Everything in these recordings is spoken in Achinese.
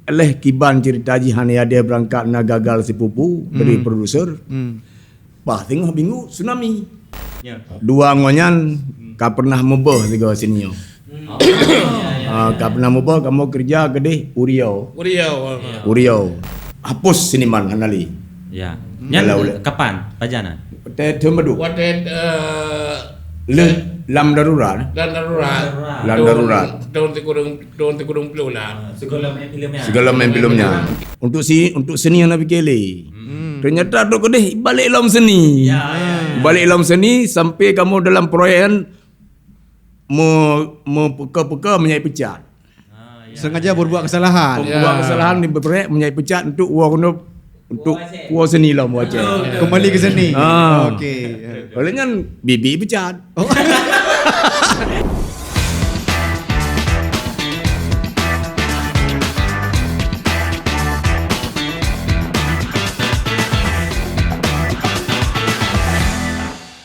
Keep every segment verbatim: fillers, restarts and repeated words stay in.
Leh kiban cerita jih hana jadi beurangkat na gagal sipupu dari produser. Bah singoh bingung tsunami. Ya. Dua ngon nyan ka pernah meuboh sigoe senior. Ah, ka pernah meuboh kamoe kerja keudeh Uriau. Uriau. Uriau. Hapus seniman hana lé. Ya. Nyan kapan? Pajan? Watèe thôn padum? Watèe, eh, lheuh lam darurat. Lam darurat. Lam darurat. Thôn, thôn sikureueng, thôn sikureueng ploh lah. Sigohlom main filem nyan. Sigohlom main filem nyan. Untuk si, untuk seni hana pike lé. Ternyata trok keudeh balik lom seni. Ya, ya, ya. Balik lom seni sampai kamoe dalam proyek nyan me-, meupuka-puka meunyoe pecat. Sengaja berbuat kesalahan. Berbuat kesalahan di berek meunyoe pecat untuk woe keunoe, untuk woe seni lom woe Aceh. Kembali ke seni. Ah. Okey. Oleh nyan bibi pecat. Oh.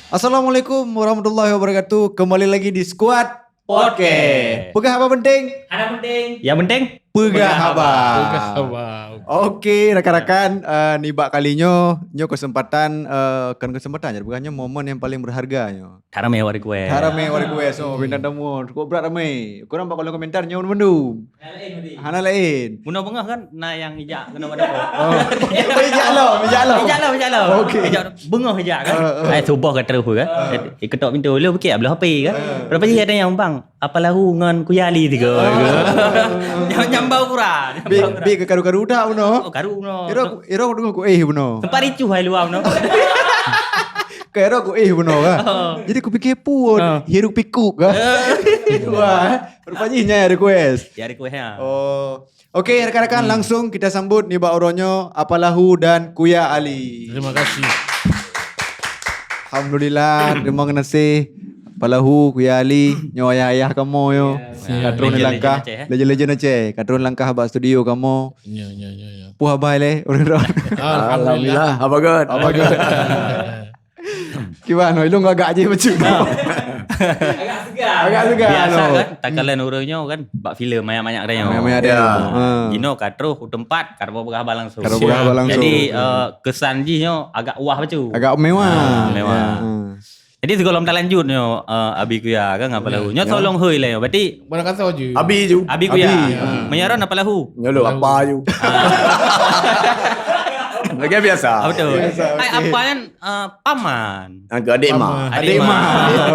Assalamualaikum warahmatullahi wabarakatuh. Kembali lagi di Squad Podcast. Peugah haba penting? Hana penting. Yang penting peugah haba. Peugah haba. Okey, rakan-rakan, eh, nibak kali nyoe, nyoe kesempatan, eh, kon kesempatan, jadi peugah nyoe momen yang paling berharga nyoe. That ramé awak request. That ramé awak request. Oh, bintang tamu. Cukup brat ramé. Korang bak kolom komentar nyoe mandum. Hana laén. Hana laén. Bunoe beungoh kan, na nyang ijak keunoe pada. Oh. Ijak lom, ijak lom. Ijak lom, ijak lom. Okey. Ijak beungoh ijak kan. Eh, eh. Ai, suboh ka terus kan. Eh. Iketok pintoe, lheuh bukit, bloe H P kan. Eh. Berapa jih ada nyang, "Bang, Apa Lahu ngon Kuya Ali tiga." Eh. Nyam-, nyambau kura. Bi, bi ke karu-karu dak bunoe. Oh, karu bunoe. Iro, iro deungoe ku eh bunoe. Sempat ricuh hai luar bunoe. Ka iro ku eh bunoe kan. Oh. Jadi ku pikir pun, hirup pikuk kan. Eh. Wah, rupanya nyang request. Ya, request ya. Oh. Okey, rakan-rakan, langsung kita sambut nibak uroe nyoe Apa Lahu dan Kuya Ali. Terima kasih. Alhamdulillah, terima kasih. Apa Lahu, Kuya Ali, nyoe ayah-ayah kamoe nyoe. Ya. Ka troh langkah, legend-legend Aceh, eh? Legend-legend Aceh. Ka troh langkah bak studio kamoe. Ya, ya, ya, ya. Puh abai lé, ureueng ron. Alhamdulillah. Alhamdulillah, apa good? Apa good? Kiban, ilong agak je macam tu. Agak segar. Agak segar. Biasa kan, takalon ureueng nyoe kan, bak filem banyak-banyak dah nyoe. Banyak-banyak dah. Ya. Ha. Jinoe ka troh u tempat, ka dapat peugah haba langsung. Ka dapat peugah haba langsung. Jadi, eh, kesan jih nyoe agak wah bacut. Agak mewah. Ha, mewah. Ya. Ha. Jadi sigohlom talanjut nyoe, eh, Abi Kuya kan, Apa Lahu. Nyoe tolong hoi lé, berarti Barang kata je. Abi ju. Abi Kuya. Abi. Ha. Meunyoe ron Apa Lahu? Nyoe lo apa ju. Ah. Lagi biasa. Ah, betul. Biasa, okey. Ai, apa kan, eh, paman. Agak adik mak. Paman. Adik mak.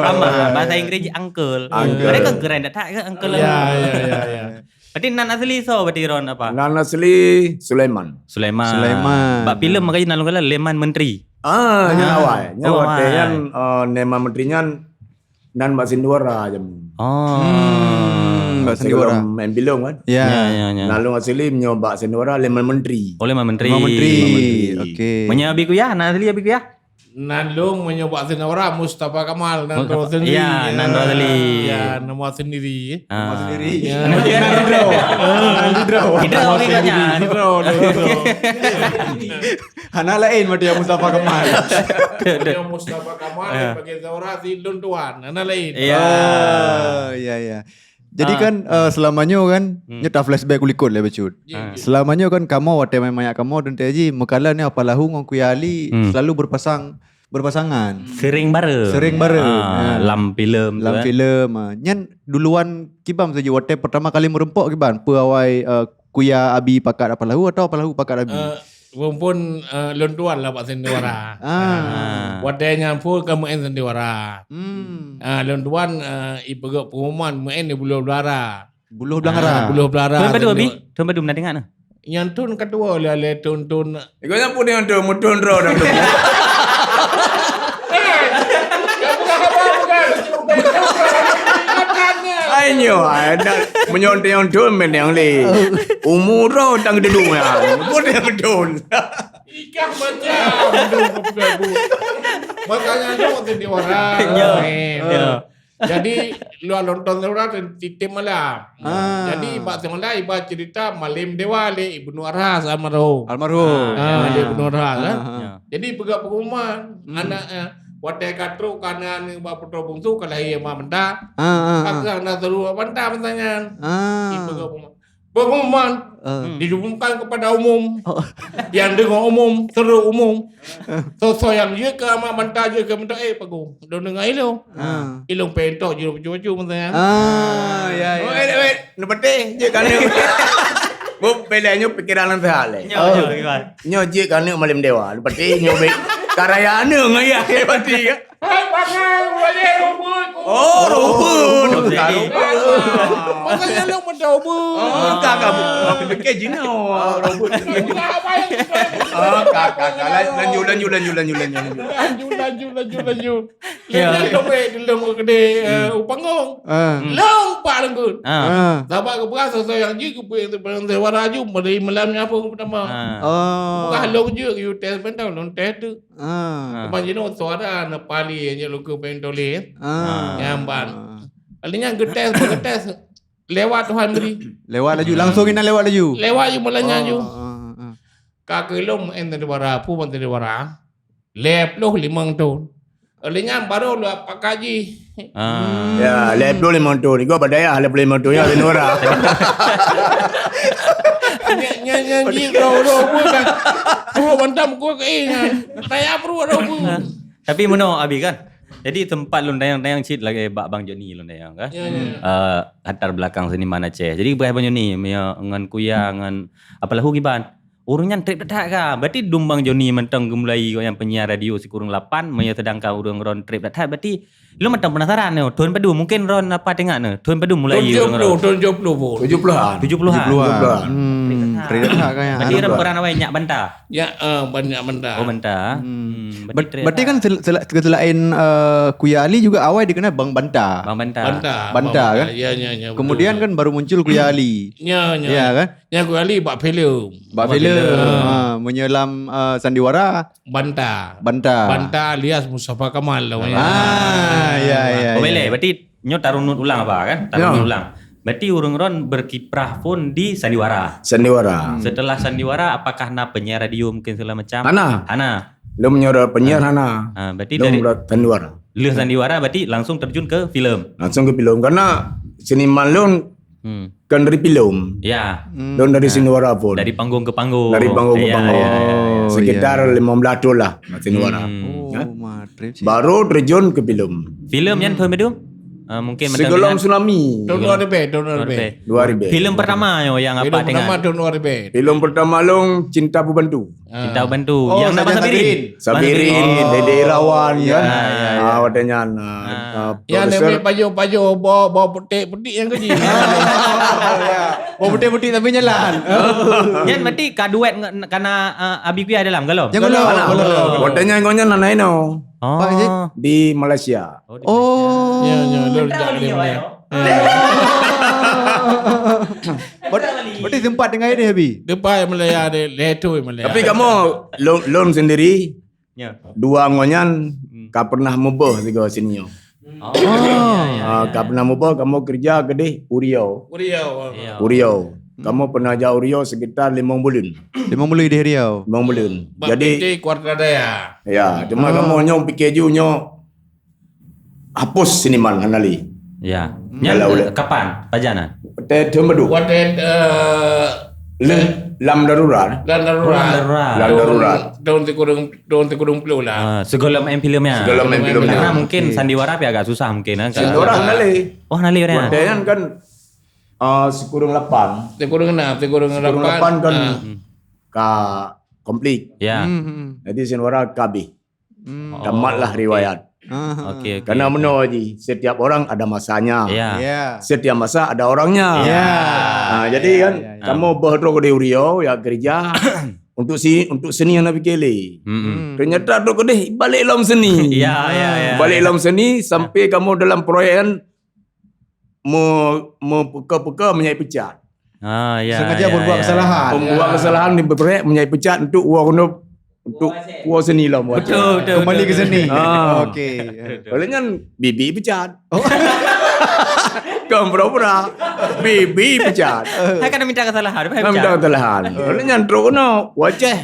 Paman. Bahasa Inggris uncle. Uncle. Mereka keren tak, tak ke uncle? Ya, ya, ya, ya. Berarti nan asli so berarti ron apa? Nan asli Sulaiman. Sulaiman. Sulaiman. Bak filem makanya nan lôn kala Leman Menteri. Ah, nyan awai. Nyan watèe nyan, eh, Leman Menteri nyan nan bak Sindawara jameun. Oh. Hmm, bak Sindawara. Sebelum main filem kan. Ya. Ya, ya, ya. Nan lôn asli meunyoe bak Sindawara Leman Menteri. Oh, Leman Menteri. Leman Menteri. Leman Menteri. Okey. Meunyoe Abi Kuya, nan asli Abi Kuya? Nan lôn meunyoe bak Sindawara Mustafa Kamal nan droe sendiri. Ya, nan droe sendiri. Ya, nama sendiri. Ah. Nama sendiri. Ya. Nan droe. Nan droe. Tidak, nama sendiri. Nan droe, nan droe. Hana laén meunan Mustafa Kamal. Meunyoe Mustafa Kamal, ya, bagi Sindawara si lôn tuan. Hana laén. Ya. Oh, ya, ya. Jadi kan, eh, selama nyoe kan, nyoe ta flashback u likot lé bacut. Ya, ya. Selama nyoe kan kamoe watèe manyak-manyak kamoe dan T J, meukalan nyoe Apa Lahu ngon Kuya Ali selalu berpasang, berpasangan. Sering bareng. Sering bareng. Ah, ya. Lam filem tu, lam filem, ah. Nyan duluan kiban saja watèe pertama kali meureumpok kiban, peue awai, eh, Kuya Abi pakat Apa Lahu atau Apa Lahu pakat Abi? Eh, Walaupun, eh, lôn tuan lah bak Sindawara. Ah. Watèe nyan phôn ka meu'en Sindawara. Hmm. Ah, lôn tuan, eh, ipeugöt pengumuman meu'en di Buloh Beulahara. Buloh Beulahara. Ah, Buloh Beulahara. Thôn padum, Abi? Thôn padum na teuingat na? Nyan thôn ka tuwo lé, lé thôn-thôn. Igoe nyan pun nyan thôn, meuthôn droe dah tu. Ai nyoe, ai, dah meunyoe thôn, thôn meunan lé. Umu droe tang geudong ya. Pun dia gedong. Ikah macam. Makanya lu waktu di orang. Ya. Eh, ya. Jadi luar nonton orang titim malam. Ah. Jadi bak semalam iba cerita Malim Dewa lé Ibnu Arhas almarhum. Almarhum. Ah, lé Ibnu Arhas kan. Ah, ah. Ya. Jadi peugah pengumuman anak, eh, watèe ka trok kanan bak putroe bungsu ka lahé mak menta. Ah, ah, ah. Ka keuh na seuru mak menta masa nyan. Ah. Ipeugah pengumuman. Pengumuman diumumkan kepada umum. Yang dengar umum, seru umum. Soe-soe nyang jeuet keu Amak Banta, jeuet keu Minto, eh, Pak Guru. Lôn deungoe ilôn. Ilôn péng tok jeuet baju-baju masa nyan. Ah, ya, ya. Oh, eh, eh, neupeuteh jeuet keu aneuk. Buk, bela nyoe pikiran lôn seuhat lé. Nyoe, nyoe, gimana? Nyoe jeuet keu aneuk malem dewa. Neupeuteh nyoe bek. Karaya aneuk ngon ayah neupeuteh kan? Hai, pangan, ulajeh robot. Oh, robot. Jadi, makanya lôn meudobo. Oh, ka, ka, aku fikir jinoe. Robot. Bukan apa yang Ah, ka, ka, ka. Lan-, lanjut, lanjut, lanjut, lanjut, lanjut, lanjut. Lanjut, lanjut, lanjut, lanjut. Ya. Lôn dobek dilong u keudè, eh, u panggong. Ah. Lôn pak lengkut. Ah. Ah. Sabab keupeue soe-soe nyang jeuet keupeue yang sebarang suara ju, beri malam nyapu pertama. Ah. Oh. Bukan lôn jeuet, you test bentang, lôn test tu. Ah. Teuma jinoe suara na pali nyang lôn keu péng tuléh. Ah. Nyang ban. Kali nyan geutes, geutes. Lewat Tuhan beri. Lewat laju, langsung inan lewat laju. Lewat ju malam nyan ju. Ah, ah, ah. Ka keu lôn meu'en sandiwara, peue ban sandiwara. Lhèe ploh limong thon. Oleh nyan baru lôn pakai jih. Ah. Ya, lhèe ploh limong thon. Igoe bak dayah lhèe ploh limong thon ya, sandiwara. Nyan, nyan, nyan jih roh-roh pun kan. Roh bantam gua ke eh nyan. Raya perut roh pun. Tapi meunoe Abi kan. Jadi sempat lôn tanyong-tanyong cit lagèe bak Bang Joni lôn tanyong kan. Ya, ya. Eh, latar belakang seniman Aceh. Jadi beuh Bang Joni meunyoe ngon Kuya ngon Apalahu kiban. Ureueng nyan trép that-that ka. Berarti dum Bang Joni mantong geumulai gobnyan penyiar radio sikureueng lapan, meunyoe sedangkan ureueng ron trép that-that, berarti lôn mantong penasaran nyoe, thon padum? Mungkin ron apa teuingat nyoe, thon padum mulai ureueng ron? Thon tujuh puluh pun. Tujuh puluhan. Tujuh puluhan. Tujuh puluhan. Hmm, trép that-that ka nyan. Berarti ron peran awai Nyak Banta? Ya, eh, banyak Banta. Oh, Banta. Hmm. Hmm, berarti Ber-, trép berarti kan that-that. Sel-, sel-, selain, eh, Kuya Ali juga awai dikenal Bang Banta. Bang Banta. Banta, Banta, Bang Banta, kan? Ya, ya, ya, betul, betul. Kemudian kan baru muncul Kuya Ali. Ya, ya. Ya, kan? Nyan Kuya Ali bak filem. Bak filem. Bak filem. Ha, meunyoe lam, eh, sandiwara. Banta. Banta. Banta alias Mustafa Kamal namanya. Ah, ya, ya, ya. Oh, boleh. Berarti nyoe tarunut ulang apa kan? Ya. Tarunut ulang. Berarti ureueng ron berkiprah pun di sandiwara. Sandiwara. Hmm. Setelah sandiwara, apakah na penyiar radio mungkin segala macam? Hana. Hana. Lôn meunyoe penyiar hana. Ah, berarti lôn dari sandiwara. Lheueh sandiwara berarti langsung terjun ke filem. Langsung ke filem. Karena seniman lôn Hmm. Kan dari filem. Ya. Hmm. Lôn dari sandiwara pun. Dari panggung ke panggung. Dari panggung ke panggung. Ya, ya, ya, ya. Oh, sekitar lima belas tahun lah, sandiwara. Hmm. Oh, ya. Baru terjun ke filem. Filem nyan tahun berapa? Ah, mungkin Segolom Tsunami. Tahun dua ribu, tahun dua ribu. Dua ribu. Filem pertama yang apa teuingat? Filem pertama tahun dua ribu. Filem pertama lôn Cinta Pembantu. Cinta Pembantu. Oh, yang Sajan Sabirin. Sabirin, Sabirin. Oh. Dede Irawan, ya. Ya, ya, ya. Ah, watèe nyan, ah, ah, produser. Yang lebih pajoh-pajoh, bawa, bawa putik-putik yang kecil. Bawa putik-putik tapi jalan. Nyan berarti ka duet nge-, kana, ah, Abi Kuya dalam, golom? Golom, golom, golom. Watèe nyan gobnyan aneuk inong. Oh. Di Malaysia. Oh, di Malaysia. Oh. Ya, ya, lôn jak di Malaysia. Ber-, berarti sempat tinggai di Abi? Sempat Malaysia di, leto Malaysia. Tapi kamu, lôn, lôn sendiri, dua ngon nyan ka pernah mubôh sigoe senior. Oh. Ah, ka pernah mubôh, kamu kerja keudeh u Riau. U Riau. Iya. U Riau. Kamu pernah jak u Riau sekitar limong buleuen. Limong buleuen di Riau. Limong buleuen. Jadi, P T Kuarta Daya. Ya, cuma kamu nyoe pikir ju nyoe hapus seniman hana lé. Ya. Nyan kapan? Pajan nyan? Watèe thôn padum. Watèe, eh, lheueh lam darurat. Lam darurat. Lam darurat. Tahun, tahun sikureueng, tahun sikureueng ploh lah. Ah, sigohlom main filem nyan. Sigohlom main filem nyan. Karena mungkin sandiwara pih agak susah mungkin, kan? Sandiwara hana lé. Oh, hana lé, ya. Watèe nyan kan, ah, sikureueng lapan. Sikureueng enam, sikureueng lapan. Sikureueng lapan kan ka komplit. Ya. Hmm, hmm. Jadi sandiwara ka abéh. Hmm. Tamatlah riwayat. Oke. Ah. Oke, oke. Karena meunoe ji, setiap orang ada masanya. Ya. Ya. Setiap masa ada orangnya. Ya. Ah, jadi kan, kamu beuh droe di u Riau, ya kerja untuk si, untuk seni hana pike lé. Hmm. Ternyata droe keudeh balik lom seni. Ya, ya, ya. Balik lom seni sampai kamu dalam proyek kan me-, meupuka-puka meunyoe pecat. Ah, ya, ya, ya. Sengaja berbuat kesalahan. Pembuat kesalahan ni berperek meunyoe pecat untuk uang untuk kuasa seni lah, buat. Betul, betul, betul. Kembali ke seni. Ah. Okey. Betul, betul. Oleh nyan, Bibi pecat. Oh. Kan pura-pura. Bibi pecat. Hai, kan minta kesalahan, kan minta kesalahan. Oleh nyan, terus kena wajah.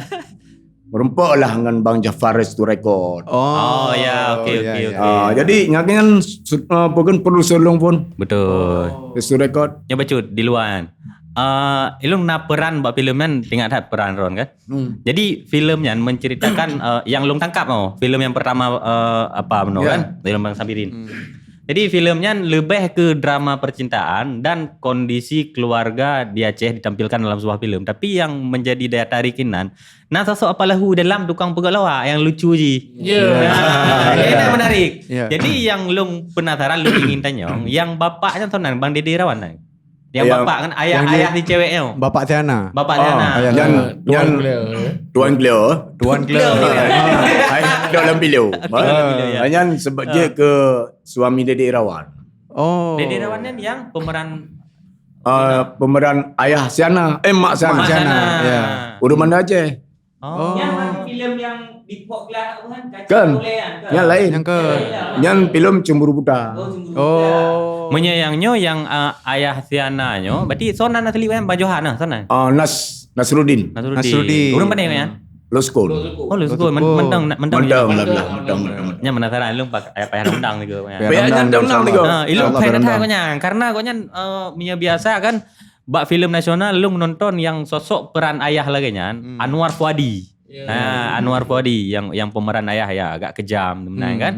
Meureumpok lah ngon Bang Jafar Restu Record. Oh, ya, oke, oke, oke. Ah, jadi, nyan kan, su-, ah, bukan perlu seulung pun. Betul. Restu Record. Nyoe bacut di luar. Ah, ilong na peran bak filem nyan, ingat that peran Ron kan? Hmm. Jadi filem nyan menceritakan, eh, yang long tangkap noh, filem yang pertama, eh, apa menoh kan? Film Bang Sabirin. Hmm. Jadi filem nyan lebih ke drama percintaan dan kondisi keluarga di Aceh ditampilkan dalam sebuah filem. Tapi yang menjadi daya tarik inan, na sosok Apa Lahu dalam tukang peugöt lawak yang lucu ji. Ya. Nah, ini yang menarik. Ya. Jadi yang long penasaran, long ingin tanyong, yang bapak nyan soe nan, Bang Dede Irawan nan? Yang bapak kan, ayah, yang di ayah di cewek nyoe. Bapak Tiana. Bapak Tiana. Ayah Tiana. Tuan Cleo. Tuan Cleo. Tuan Cleo. Ayah Cleo Lampilo. Cleo Lampilo, ya. Nyan sebab jih ke suami Dede Irawan. Oh. Dede Irawan nyan yang pemeran, ah, pemeran ayah Siana, eh, mak Siana. Mak Siana. Ya. Ureueng Banda Aceh. Oh. Nyan mana filem yang di Pok Gelah kan? Kan. Nyan lain. Nyang ke? Nyan filem Cemburu Buta. Oh, Cemburu Buta. Oh. Meunyo nyang nyoe nyang, ah, ayah Siana nyoe, berarti soe nan asli kan? Bang Johan nah, soe nan? Ah, Nas, Nasruddin. Nasruddin. Nasruddin. Ureueng pane nyan? Loskon. Oh, Loskon. Mentong, mentong. Mentong, mentong, mentong. Nyan penasaran lôn, payah undang juga. Payah undang juga. Ah, ilong payah undang. Karena gobnyan, eh, meunyo biasa kan, bak filem nasional, lôn nonton nyang sosok peran ayah lagèe nyan, Anwar Fuadi. Ya. Ha, Anwar Fuadi yang, yang pemeran ayah ya, agak kejam meunan kan.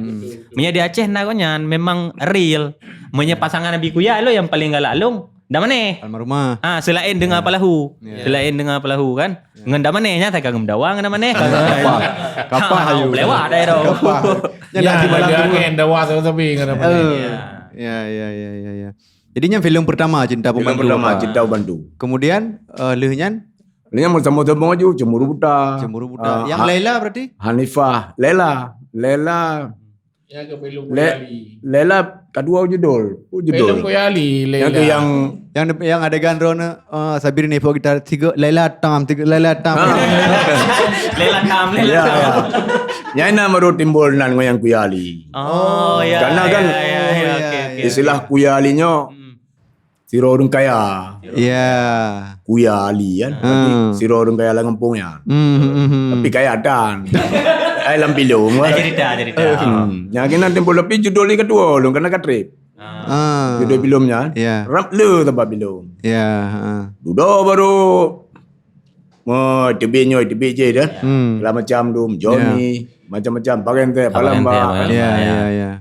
Meunyo di Aceh na gobnyan memang real. Meunyo pasangan Abi Kuya lo yang paling galak long, Nda Maneh. Almarhumah. Ha, selain dengan Apa Lahu. Ya. Selain dengan Apa Lahu kan. Ya. Ngon Nda Maneh nya, saya kagum dawa ngon Nda Maneh. Kapah. Kapah ayu. Pelewah dah tu. Kapah. Nyan dah di malam angin, dawa sabe-sabe ngon Nda Maneh. Ya, ya, ya, ya, ya. Jadi nyan filem pertama, Cinta Pembantu. Filem pertama, Cinta Pembantu. Kemudian, eh, lheuh nyan? Lheuh nyan sama-sama maju, Cemburu Buta. Cemburu Buta. Yang Laila berarti? Hanifah. Laila. Laila. Yang ke filem Kuyali. Laila kedua judul. Oh, judul. Filem Kuyali, Laila. Yang ke yang, yang, yang adegan drone, eh, Sabirin ipok gitar tiga, Laila tam, tiga, Laila tam. Laila tam, Laila tam. Ya. Nyan na baru timbul nan ngon yang Kuyali. Oh, ya. Karena kan, ya, ya, ya, oke, oke. Istilah Kuyali nyoe, sidroe ureueng kaya. Ya. Kuyali kan. Berarti sidroe ureueng kaya lam gampông nyan. Tapi kaya tan. Ai lam filem. Cerita, cerita. Nyan keunan timbul, tapi judul ni kedua lom, karena ka trip. Ah. Judul filem nyan. Ya. Rap le tempat filem. Ya, ha. Dudoe baru. Mo, teubiet nyoe, teubiet jih dah. Lah macam dum, Johnny, macam-macam, Parente, Palembang. Ya, ya, ya.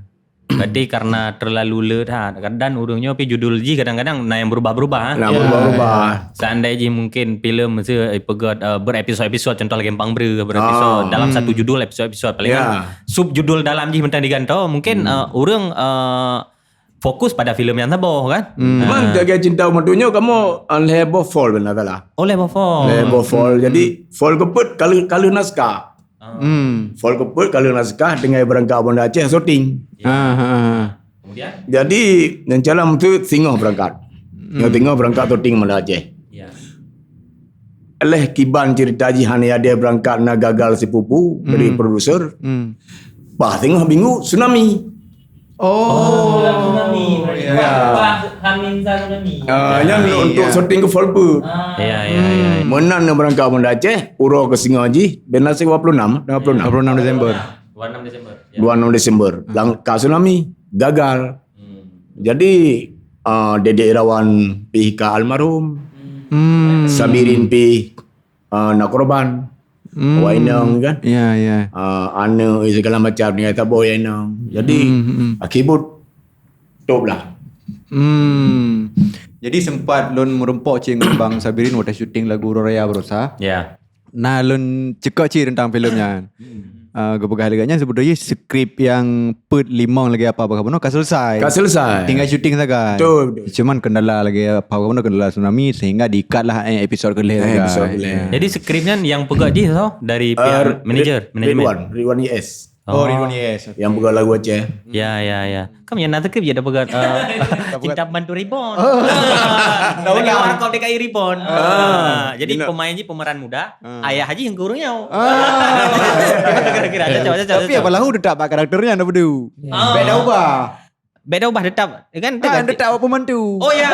Berarti karena terlalu le that. Dan ureueng nyoe pi judul jih kadang-kadang na yang berubah-berubah, ha? Na berubah-ubah. Seandai jih mungkin filem mesti, eh, peugöt, eh, berepisod-episod, contoh lagèe Gampang Bre berepisod. Dalam satu judul episod-episod. Palingan sub judul dalam jih mantong digantoe, mungkin, eh, ureueng, eh, fokus pada filem nyang saboh kan? Cuman jaga cinta umat dunia kamu, eh, lhèe boh fol beuna salah. Oh, lhèe boh fol. Lhèe boh fol. Jadi fol keupeuet kalau, kalau naskah. Fol keupeuet kalau naskah tinggai beurangkat Banda Aceh syuting. Ha, ha, ha. Kemudian? Jadi, rencana untuk singoh beurangkat. Singoh beurangkat syuting Banda Aceh. Ya. Leh kiban cerita jih hana ada beurangkat na gagal sipupu dari produser. Pas singoh minggu tsunami. Oh, tsunami. Ya. Pas Hamin tsunami. Ah, nyan untuk syuting ke Volpe. Ya, ya, ya. Meunan na beurangkat Banda Aceh, uroe keu singoh jih, bina dua puluh enam, dua puluh enam. Dua puluh enam Desember. Dua puluh enam Desember. Ya. Dua puluh enam Desember. Langkah tsunami, gagal. Jadi, ah, Dede Irawan pih ka almarhum. Sabirin pih, ah, na korban. Awak inong kan. Ya, ya. Ah, aneuk segala macam dengan taboh ya inong. Jadi, akibat top lah. Jadi sempat lôn meureumpok cit ngon Bang Sabirin watèe syuting lagu Uroe Raya Baroesa. Ya. Nah, lôn ceukok cit teuntang filem nyan. Ah, geupeugah lagèe nyan, sebenarnya skrip nyang peuet limong lagèe Apa Bah Gubernur ka selesai. Ka selesai. Tinggai syuting sagai. Betul, betul. Cuman kendala lagèe Apa Bah Gubernur, kendala tsunami, sehingga diikat lah, eh, episod keulhèe sagai. Episod keulhèe. Ya. Jadi skrip nyan nyang peugah jih soe dari pihak manager, manajemen? Ridwan, Ridwan Y S. Oh, Ridwan Y S. Yang peugah lagu Aceh. Ya, ya, ya. Kan yang nak skrip je dah peugah, eh, Cinta Pembantu Reborn. Lagi Warkop D K I Reborn. Ah, jadi pemain jih pemeran muda. Ayah Haji Hengku Ureueng Nyawa. Kira-kira cocok, cocok. Tapi Apa Lahu tetap bak karakternya dah bedu. Beda ubah. Beda ubah tetap. Kan tetap awak pembantu. Oh ya.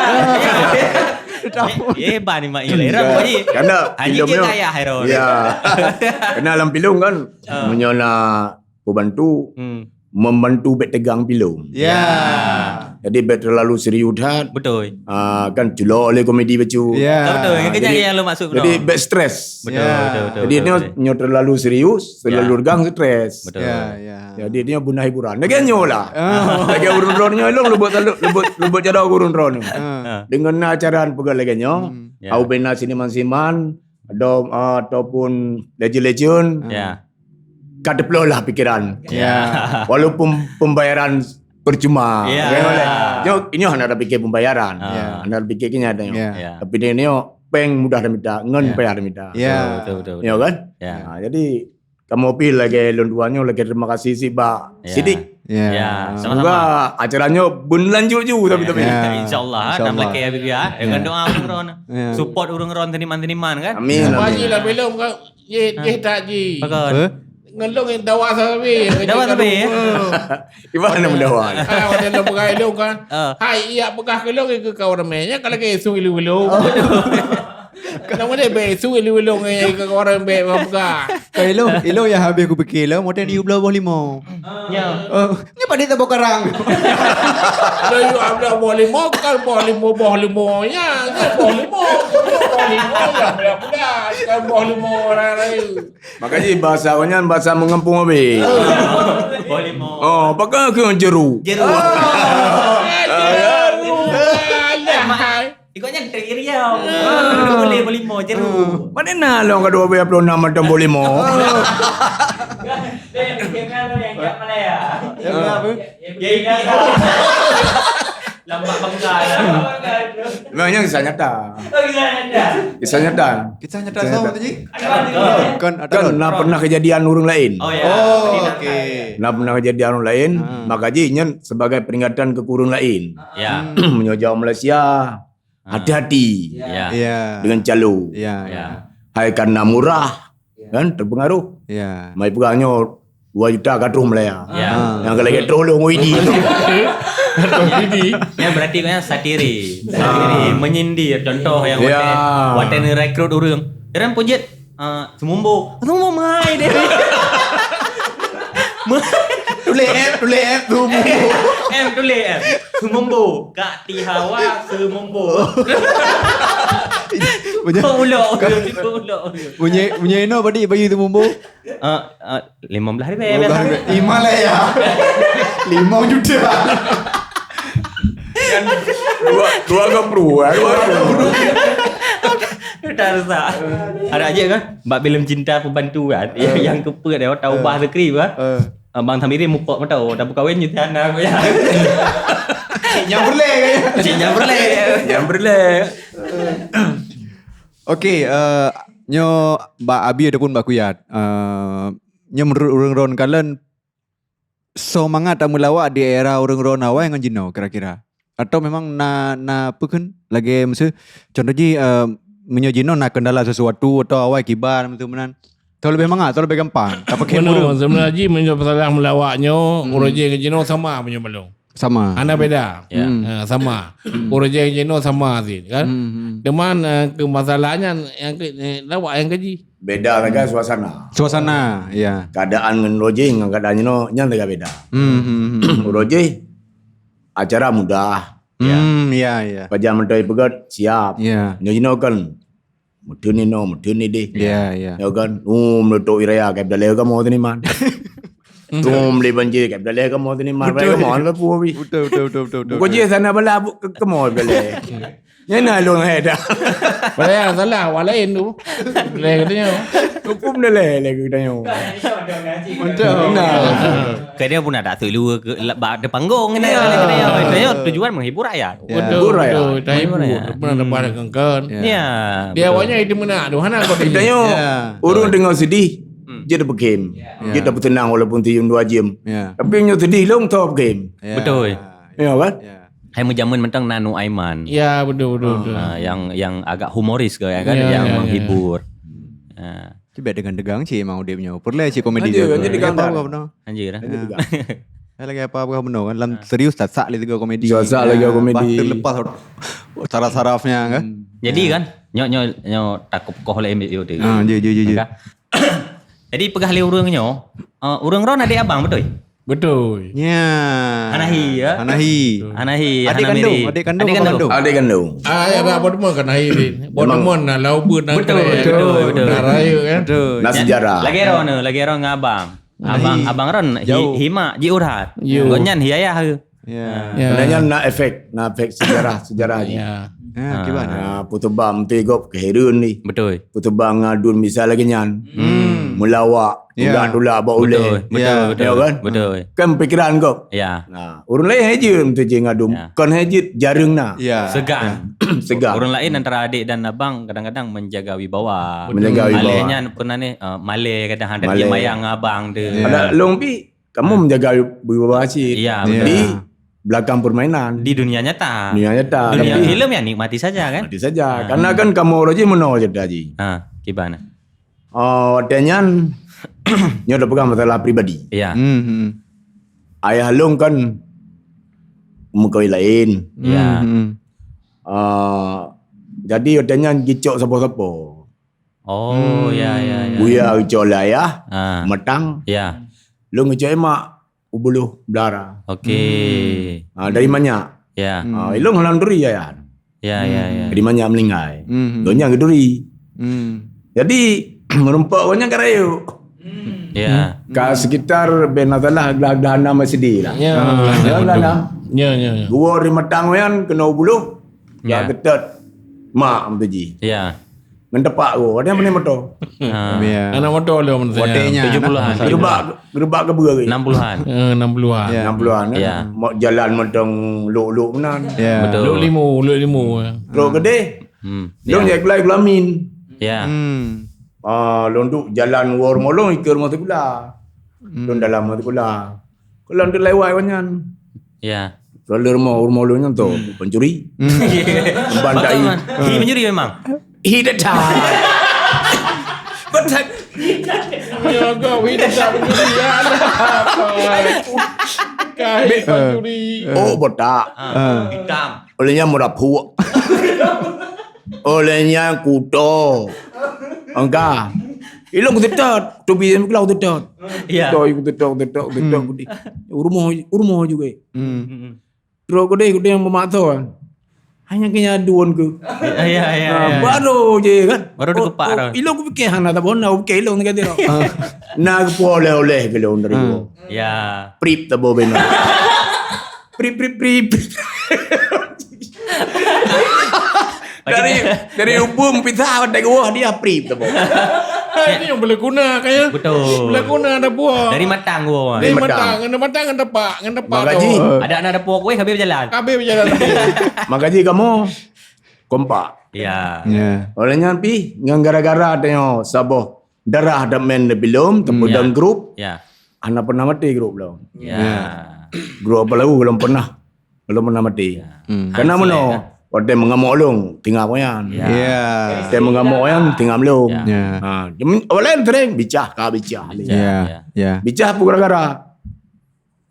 Tetap. Eh, bah ni mak ilera Haji. Karena Haji filem dia ayah Hairul. Ya. Karena dalam filem kan meunyoe na pembantu. membantu bèk tegang pilom. Ya. Jadi bèk terlalu serius that. Betul. Ah, kan culok lé komedi bacut. Ya. Betul. Yang kejap jadi, yang lo maksud jadi bèk stres. Betul, ya, betul, betul. Jadi betul, nyoe, betul, nyoe terlalu serius, ya, terlalu tegang stres. Betul. Ya, ya. Jadi nyoe beuna hiburan. Lagèe nyoe lah. Ah. Lagèe ureueng droeneuh nyoe, ilôn leubuet, leubuet, leubuet jaroe keu ureueng droeneuh nyoe. Ah. Deungon na acara peugah lagèe nyoe, hmm, ya, au bina seniman-seniman, atau, ah, ataupun legend-legend, ya, ka teuploh lah pikiran. Ya. Walaupun pembayaran percuma. Ya. Ya, boleh. Nyoe, nyoe hana tapikir pembayaran. Ah. Ya. Hana tapikir keu nyan nyoe. Ya. Ya. Tapi nyoe péng mudah tamita, ngon, ya, payah tamita. Ya. Betul, betul, betul, betul. Ya kan? Ya. Nah, jadi kamoe pih lagèe lôn tuan nyoe lagèe terima kasih sih bak, ya, Sidik. Ya. Ya, sama-sama. Semoga acara nyoe berlanjut ju, tapi, tapi. Ya. InsyaAllah, insyaallah, nak melakèe Habib ya. Ya. Dengan doa ureueng ron. Ya. Support ureueng ron seniman-seniman kan? Amin, amin. Haji lah belum kan? Ye, ha, ye tak ji. Pakon? Hah? Ngelong dawa sabe. Dawa sabe, ya? Iban nama dawa. Ah, pada lo pegai lo kan. Ah. Hai, iya peugah ke lo ke kau ramai nya kalau ke isu ilu-ilu. Oh. Nama dia be isu ilu-ilu ngai ke orang be peugah. Ka ilong, ilong nyang habéh kupikir lom, watèe di belah boh limau. Ya. Oh, nyoe padit tabok karang. Lah, yu ablah boh limau, kan boh limau, boh limau nya, kan boh limau, boh limau, ya, belah-belah, kan boh limau orang lain. Makanya bahasa awak nyan bahasa mengampung habéh. Boh limau. Oh, pakai ke jeru. Jeru. Ah, jeru. Alah. Ikut nyan trik Riau. Ah. Boleh, boleh mo, jeru. Mana na long ka dua belas puluh enam macam boleh mo. Dia, dia, dia, dia, dia, dia, Malaya. Ya, apa? Ya, ya. Lambat bangga. Memangnya kisah nyata. Oh, kisah nyata. Kisah nyata. Kisah nyata. Kisah nyata. Sama tu, Ji? Ada apa tu? Kan ada. Kan na pernah kejadian ureueng lain. Oh, ya. Oh, okey. Na pernah kejadian ureueng lain, hmm, maka ji nyan sebagai peringatan ke ureueng lain. Ya. Hmm. Meunyoe jaoh Malaysia, hati-hati, ya, ya, dengan calo. Ya, ya. Hai karena murah, ya, kan, terpengaruh. Ya. Mai peugah nyoe dua juta ka troh Malaya. Ya. Ha. Nyang ka lagèe troh lôn Widi. Troh Widi. Nyan berarti kan satire. Satire, menyindir. Contoh nyang, ya, watèe, watèe neurekrut ureueng. Iran pun jeuet Ah, seumumbo. Seumumbo mai deh. Tuléh F, tuléh F, seumumbo. M tuléh F. Seumumbo. Kak Tihawa seumumbo. Punya, kau ulok, kau ulok. Punya, punya ino badi bagi seumumbo. Ah, ah, lima belas ribu. Lima belas ribu. Lima lah ya. Lima juta. Kan dua, dua ke puluh, ah, dua ke puluh. Dah rusak. Ada aja kan? Bak filem Cinta Pembantu kan? Eh. Yang keempat dia, tahu, eh, bah skrip kan? Eh. Abang Samirin mupok mata, oh, dah berkahwin je sana aku ya. Yang berleh kan? Cik yang berleh. Yang berleh. Okey, eh, nyoe bak Abi ataupun bak Kuyat. Eh, nyoe menurut ureueng ron kalon, soe mangat tameulawak di era ureueng ron awai ngon jinoe kira-kira? Atau memang na, na peue kheun lagèe miseu, contoh jih, eh, meunyoe jinoe na kendala sesuatu atau awai kiban miseu meunan, atau leubeh mangat, atau leubeh gampang? Tapeukhém ureueng. Sebenarnya jih meunyoe masalah meulawak nyoe, hmm, ureueng jih ngon jinoe sama meunyoe balong. Sama. Hana beda. Ya. Hmm. Ha, sama. Hmm. Ureueng jih ngon jinoe sama sit kan. Hmm, hmm. Cuman, eh, keu masalah nyan nyang keu, eh, lawak nyang keu jih. Beda sagai suasana. Suasana, ya. Keadaan ngon uroe jih ngon keadaan jinoe nyan sagai beda. Hmm, hmm, hmm. Uroe jih acara mudah. Hmm, ya, ya. Pajan mantong ipeugöt siap. Ya. Nyoe jinoe kan meuteun inoe, meuteun idéh. Ya, ya. Ya kan? Um, leutok iraya kai beudaleh kamoe teuh iman. Tum lé banjir kai beudaleh kamoe teuh iman. Betul. Kamoe hana peue. Betul, betul, betul, betul, betul. Bukan jih sana bala bu-, ke-, kamoe beudaleh. Nyan na lôn hai dah. Padahai salah awak lain tu. Leh katanya. Hukum dah leh, leh katanya. Betul. Nah. Kadang pun ada tu lu ke, la-, bak ada panggung ni. Ya. Katanya, katanya tujuan menghibur rakyat. Ya. Betul, betul. Hibur rakyat. Hibur rakyat. Pernah dapat kan. Ya. Dia awaknya itu meunak tu. Hana kau katanya. Ya. Ureueng deungoe sedih, hmm, jeuet beukem. Ya. Jeuet beuteunang walaupun sijeuem dua jeuem. Ya. Tapi nyoe sedih lom tho beukem. Ya. Betul. Ya kan? Ya. Hai meujameun mantong Nanu Aiman. Ya, betul, betul, betul. Ah, yang, yang agak humoris ke, ya kan? Ya, yang, ya, ya, menghibur. Ah. Cit bèk degang-degang cit memang udép nyoe. Peureulèe cit komedi. Anjir, jeuet. Anjir, degang. Apa bukan beuna? Anjir, eh? Anjir, degang. Lagi apa bukan beuna kan? Lam serius tasak lé tiga komedi. Tasak lagi komedi. Bah terlepas saraf-sarafnya kan? Hmm. Jadi kan, nyoe, nyoe, nyoe takut koh lé ambil yo tu. Ah, je, je, je, je. Kan? Jadi peugah lé ureueng nyoe, eh, ureueng ron adék abang, beutôi? Betul. Ya. Hanahi, ya? Hanahi. Hanahi, Adik Hana kandung, Miri. Adik kandung, Adik apa kandung? Kandung. Adik kandung. Ah, ya, apa nama kan Hanahi ni? Memang. Bodoh na lau beut na. Betul, keren. Betul, betul. Na raya, kan? Betul. Na sejarah. Lagèe ron, lagèe ron ngon abang. Abang, Hanahi. Abang ron hi-, jauh. Hi mak, ji Urhat. Yo. Gobnyan hi ayah ke? Ya. Ah. Ya. Sebenarnya na efek, na efek sejarah, sejarah ji. Ya. Ah, gimana? Ah, Putubang meutigop kehireuen ni. Betul. Putubang ngadun misal lagèe nyan. Hmm. Meulawak, Ya. tulak-tulak bak ulèe. Betul, betul, Ya. betul, Ya, kan? betul. Kan pikiran kop. Ya. Nah, ureueng laén hejeuet meutuji ngadum, Ya. kon hejeuet jareueng na. Ya. Segan. Segan. Ureueng laén antara adik dan abang kadang-kadang menjaga wibawa. Menjaga wibawa. Malèe nyan pernah ni, eh, malèe kadang ada Malèe. Mayang abang tu. Ya. Ada long pi, kamu menjaga wibawa cit. Ya, Ya. betul. Di belakang permainan. Di dunia nyata. Dunia nyata. Dunia Tapi filem ya nikmati saja kan? Nikmati saja. Ha. Karena kan kamoe uroe jih meunoe cerita jih. Ha, gimana? Oh, watèe nyan, nyoe tapeugah masalah pribadi. Ya. Hmm, hmm. Ayah lôn kan meukawen laén. Ya. Hmm, hmm. Ah, jadi watèe nyan gicok sapo-sapo. Oh, Hmm. ya, ya, ya. Buya gicok lé ayah, Ah. matang. Ya. Lôn gicok lé mak, u Buloh Beulara. Okey. Hmm. Ah, dari Manyak. Ya. Hmm. Ah, ilôn hana duri ayah. Ya, ya, ya. Jadi Manyak meuninggai. Hmm. Lôn nyang geuduri. Hmm. Jadi, meurumpok lôn nyang ka rayeuk. Ya. Ka sekitar ben masalah glah-glah enam S D lah. Ya. Ah, Ya, glah enam. Ya, ya, ya. Geuwoe di Matang nyan keunoe u Buloh. Ya. Ya, geutôt. Mak meutuji. Ya. Ngon tepak geuh, ada yang bani moto. Ha. Ya. Anak moto lom maksudnya. Watèe nyan. Tujuh puluhan. Geurubak, geurubak keu beureuguih. Enam puluhan. Eh, enam puluhan. Ya. Enam puluhan, kan? Ya. Mo-, jalan mantong lok-lok meunan. Ya. Betul. Lok limo, lok limo. Trok keudeh. Hmm. Lôn Ya. jak gulai gulamin. Ya. Hmm. Ah, lôn duek jalan woe rumoh lôn ikeue rumoh sikula. Hmm. Lôn dalam rumoh sikula. Keu lôn teulewat awak nyan. Ya. Lôn lé rumoh, rumoh lôn nyan tu, Hmm. pencuri. Hmm. Ban dai. Hi mencuri memang. Hi dah dah. Betul. Ya, kau hi dah dah pencuri. Ya, ada apa? Kau hi pencuri. Oh, botak. Ah, Ah. hitam. Oleh nyan murah phuek. Oleh nyan kuto. Angka. Ilong kutetot. Tubi ilong kutetot. Ya. Kuto, kutetot, kutetot, kutetot, Hmm. kutetot. Rumoh, rumoh juga. Hmm. Hmm. Trok keudeh, keudeh nyang peumaksa. Hanya kena duon ke. Ya, ya, ya, Ah, ya. Baru je kan. Baru Oh, dikeupak oh, dah. Ilong kupikir hana tabona, kupikir ilong ni kata. Ah. Nah, kupo oleh-oleh ke ilong dari Hmm. gua. Ya. Prip tabo beno. Prip, prip, prip. Dari, dari ubung pisah, dari gua dia prip tabo. Ini yang boleh guna kaya. Betul. Boleh guna ada buah. Dari matang gua. Dari Dari matang. matang, kena matang, kena tepak, kena tepak Mak Gaji. tu. Ada anak dapur kuih, habis berjalan. Habis berjalan. Mak Gaji kamu kompak. Ya. Ya. Oleh nyan pih, ngan gara-gara tengok saboh darah dak main di film, Hmm. teupeu Ya. dalam grup, Ya. hana pernah mati grup lom. Ya. Ya. Grup apa lagu belum pernah, belum pernah mati. Ya. Hmm. Karena Hansel, meunoe, kan? Watèe mengamuk lôn, tinggal koyan. Ya. Ya. Watèe mengamuk koyan, tinggal lôn. Ya. Ya. Ha, jadi, awak lain sering bicah ka bicah. Bicah, Ya. ya. Ya. Bicah pun gara-gara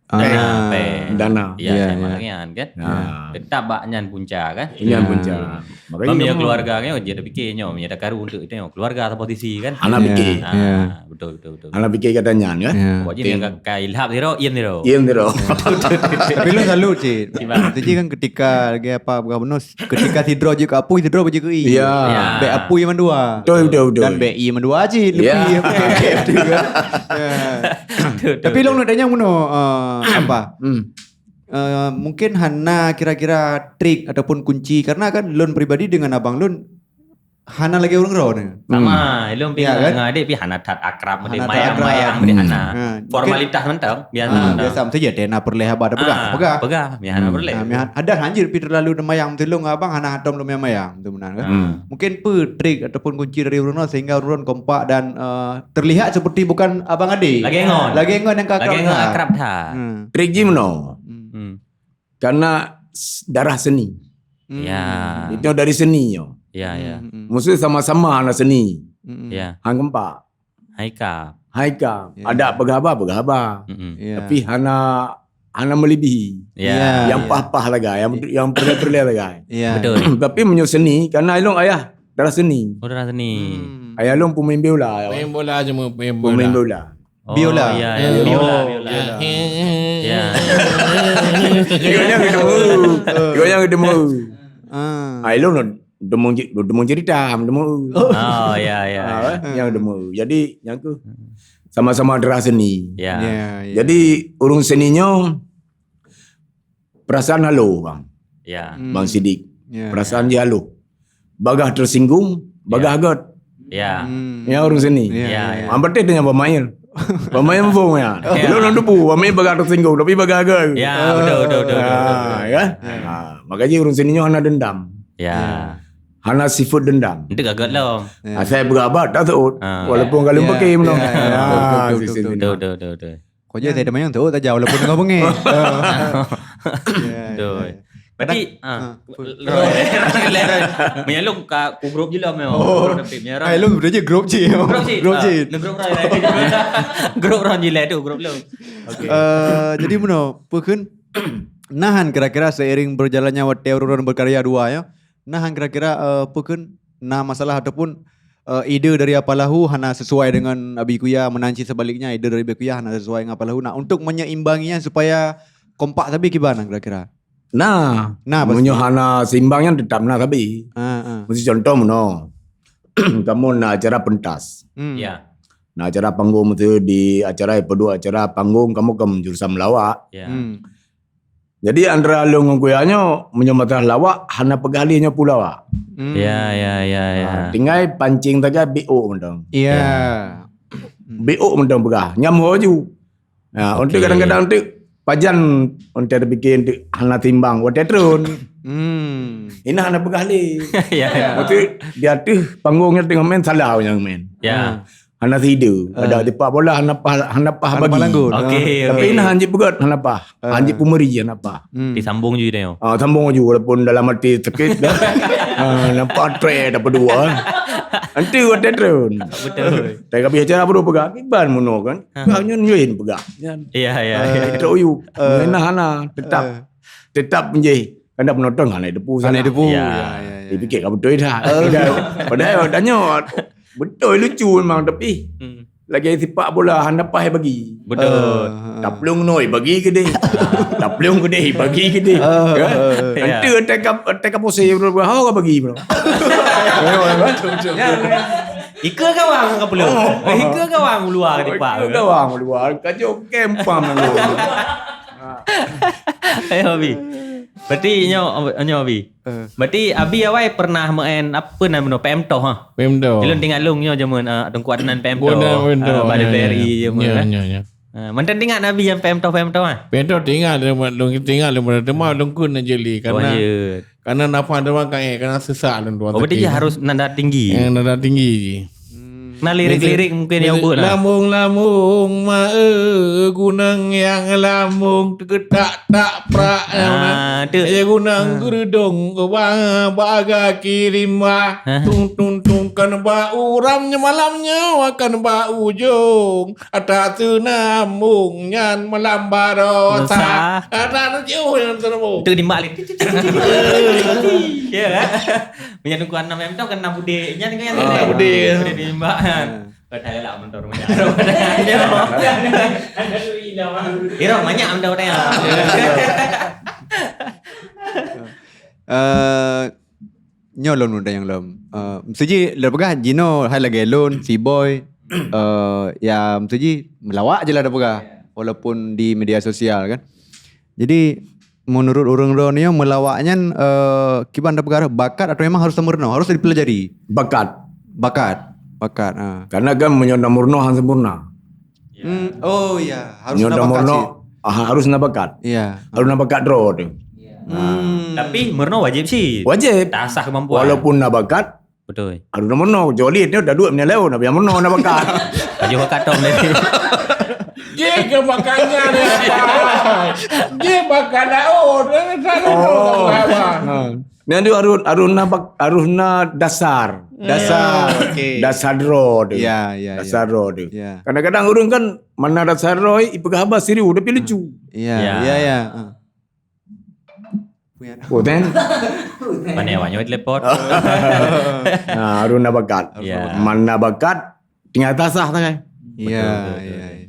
Ah. Dana. Dana. Ya, Ya, saya ya. Makan kan. Ya. Tetap bak nyan punca kan. Nyan Ya. punca. Makanya Bang, ya, kamu keluarga kan, oh, dia dah fikir nyoh, dia dah karu untuk itu nyoh. Keluarga sapa sisi kan. Anak Ya, fikir. Ah, ya. betul, betul, betul. Anak fikir kata nyan kan. Ya. Pokoknya Ting. Dia ka, ka ilham zero, iem zero. Iem zero. Tapi lu salut, Cik. Gimana? Itu je kan ketika lagi apa bukan bonus, ketika sidroe jeuet keu apui, sidroe jeuet keu ie. Ya. Ya. Bèk apui mandua. Betul, betul, betul. Dan bèk ie mandua cit, Ya. lebih. Ya. Betul, betul, Tapi betul. Long nak tanya meunoe, eh, apa? Hmm. Eh, mungkin hana kira-kira trik ataupun kunci, karena kan lôn pribadi dengan abang lôn hana lagèe ureueng droe ni. Sama, Hmm. lôn pi Ya, kan? Ngon adik pi hana that akrab, Hana that mayang, akrab. mayang, Hmm. hana. Ha, mungkin Formalitas mantong, biasa Ah, mantong. biasa, mesti je, na peureulèe haba dah peugah, Ah, peugah. peugah, mi hana Hmm. peureulèe. Ah, mi han-, ada hanjeuet pi terlalu mayang-mayang, beutôi long abang hana hantom lôn mayang-mayang, beutôi meunan kan? Hmm. Mungkin peue trik ataupun kunci dari ureueng nyoe sehingga ureueng kompak dan, eh, terlihat seperti bukan abang adik. Lagèe ngon. Lagèe ngon nyang ka Lagèe akrab ngon that. akrab that. Hmm. Trik jih meunoe. Hmm. Hmm. Karena s-, darah seni. Hmm. Ya. Itu dari seni nyoe. Ya, ya. Hmm, hmm. Maksud sama-sama anak seni. Hmm. Ya. Han kompak. Hai ka. Hai ka. Ya. Ada peugah haba, peugah haba. Mm-mm. Ya. Tapi hana, hana melebihi. Ya. Ya, Yang ya. pah-pah sagai, yang, yang peureulèe-peureulèe sagai. Ya. Betul. Tapi meunyoe seni, karena ilong ayah darah seni. Oh, darah seni. Hmm. Ayah long pemain biola. Main bola cuma main bola. Pemain biola. Oh, biola. Ya, ya. Biola, oh, biola. Ya. Gobnyan geutemu. Gobnyan geutemu. Ah. Ah, ilôn deungon, deungon cerita, deungon. Oh, ya, ya, ah, ya. Nyang deungon. Jadi, nyang keuh sama-sama darah seni. Ya. Ya, ya. Jadi, ureuëng seni nyoe perasaan halo, bang. Ya. Hmm. Bang Sidik. Ya. Perasaan jih halo. Bagah tersinggung, bagah göt. Ya. Hmm. Ya, ureuëng seni. Ya, ya, ya. Bang Patéh teuh nyang pemain. Pemain fong ya. Ya. Lôn lam tupu, pemain bagah tersinggung, tapi bagah göt. Ya, betul, betul, betul, betul, betul. Ah, ya. Ya. Ah, makanya ureuëng seni nyoe hana dendam. Ya. Ya. Hana sifat dendam. Itu gagat lah. Ya. Asai beurabat tak seuôt. Ah. Walaupun galeng pakai meunoe. Ya, ya, ya. Ah, betul, betul, betul, betul. Betul, betul, betul, betul. Kok jadi saya teman yang tu saja walaupun dengan bengek. Ya, betul. Ya. Berarti, ah, ah, full. Menyalung ka ku grup je lah, meh. Oh. Grup tapi menyerang. Ai, lu betul je grup je. Grup je. Grup je. Ah, grup orang. Grup orang je lah tu, grup lu. Okey. Eh, jadi meunoe, peue kheun nahan kira-kira seiring berjalannya watée ureuëng berkarya dua ya. Nahan kira-kira, eh, peue kheun na masalah ataupun, eh, ide dari Apalahu hana sesuai dengan Abi Kuya, meunan cit sebaliknya ide dari Abi Kuya hana sesuai dengan Apalahu. Nah, untuk menyeimbanginya supaya kompak sabe kiban kira-kira. Nah, nah, pasti. Meunyoe hana seimbang nyan tetap na sabe. Ha, ha. Mesti contoh meunoe. Kamoe na acara pentas. Hmm. Ya. Na acara panggung mesti di acara, peue dua acara panggung kamoe kan jurusan melawak. Ya. Hmm. Jadi antara lôn ngon Kuya nyoe meunyoe masalah lawak hana peugah lé nyoe peue lawak. Hmm. Ya, ya, ya, ya. Ha, tinggai pancing sagai biôk mantong. Ya. Ya. Biôk mantong peugah. Nyam ho ju. Ya, untuk kadang-kadang untuk pajan untuk terpikir untuk hana timbang watée tron. Hmm. Ina hana peugah lé. Ya, ya. Maksud di ateueh panggung nyang teungoh main salah nyang main. Ya. Hana sida. Ah. Ada tipak bola hana pah, hana pah bagi. Hana pah langgul. Okey, okey. Tapi nah hanjeuet peugöt hana pah. Ah. Hanjeuet peumeri hana pah. Hmm. Disambung ju dia. Ah, sambung ju walaupun dalam hati sakit dah. Ah, nampak trek dah berdua. Nanti watée tron. Betul. Tapi biasa apa peugah? Kiban meunoe kan. Ha. Peugah nyan nyoe peugah. Nyan. Ya, ya, ya. Ah, trok uyu. Ah. Nah, hana tetap. Ah. Tetap menjadi. Kan dah penonton kan naik debu sana. Naik debu. Ya. Ya, ya, ya. Dipikir kan betul dah. Oh. Padahal, padahal tanya betul lucu memang tapi hmm. Lagi sepak bola hana pah bagi. Betul. Ah, ah. Taplung noi bagi ke deh. Taplung ke deh bagi ke deh. Ah, kan? Ah, ah. Nanti ya. Attack attack posisi bro bro. Hau bagi bro. Betul, betul. Ika gawang ke peluh. Oh. Ika gawang luar ke depan. Ika gawang luar. Kajok kempam. Ayo Abi. Berarti nyoe nyoe Abi. Eh. Berarti Abi awai pernah main apa nama P M Toh ha? P M Toh. Ilun tinggal lung nyoe zaman uh, Tengku Adnan P M Toh. Betul, betul. Uh, pada ya, B R I ya, zaman ya, kan? Ya, ya. Uh, mantan tinggal Abi yang P M Toh P M Toh ah. P M Toh tinggal lung tinggal lung teuma lung kun jeli karena karena nafas teuma kan eh karena sesak lung tuan. Oh, berarti dia harus nada tinggi. Yang nada tinggi je. Hmm. Nah, lirik-lirik mungkin yang buat lah. Lambung-lambung mae gunang yang lambung tegetak tak prak. Ah, tu. Ya gunang gerudong bang baga kirimah. Tung tung tung kan ba uram malam nyawa kan ba ujung. Ada senambung nyan malam barosa. Ada jauh yang terambung. Tu di mak. Ya kan? Meunyoe Teungku Anam M Toh kan na budek. Nyan kan nyan. Ah, budek. Budek bimbak kan. Padahai lah motor banyak. Ira banyak motor tanya. Eh, nyoe lôn udah nyang lom. Eh, meusuji lôn peugah jinoe hai lagèe lôn, si Boy, eh, ya meusuji meulawak je lah dah peugah. Walaupun di media sosial kan. Jadi menurut ureuëng droeneuh meulawak nyan eh, kiban tapeugah bakat atau memang harus tameurunoe, harus dipelajari? Bakat. Bakat. Bakat. Ha. Karena kan meunyoe na meurunoe han sempurna. Hmm, oh ya, harus na bakat. Meunyoe na meurunoe ah, harus na bakat. Iya. Harus na bakat droe tu. Hmm. Tapi meurunoe wajib sih. Wajib. Tak asah kemampuan. Walaupun na bakat, betul. Harus na meurunoe. Kecuali dia dah duit meunyoe lawan, tapi yang meurunoe na bakat. Baju bakat tom tadi. Dia ke bakatnya ni apa? Dia bakat laut. Dia selalu oh. Apa? Ha. Nyan tu harus harus na bak- harus na dasar. Dasar. Okey. Dasar droe tu. Ya, ya. Dasar droe tu. Ya. Kadang-kadang ureuëng kan mana dasar droe ipeugah haba serius tapi lucu. Ya, ya, ya. Oh, then. Mana awak nyoe telepon? Nah, harus na bakat. Ya. Mana bakat tinggal tasah tangai. Ya, ya.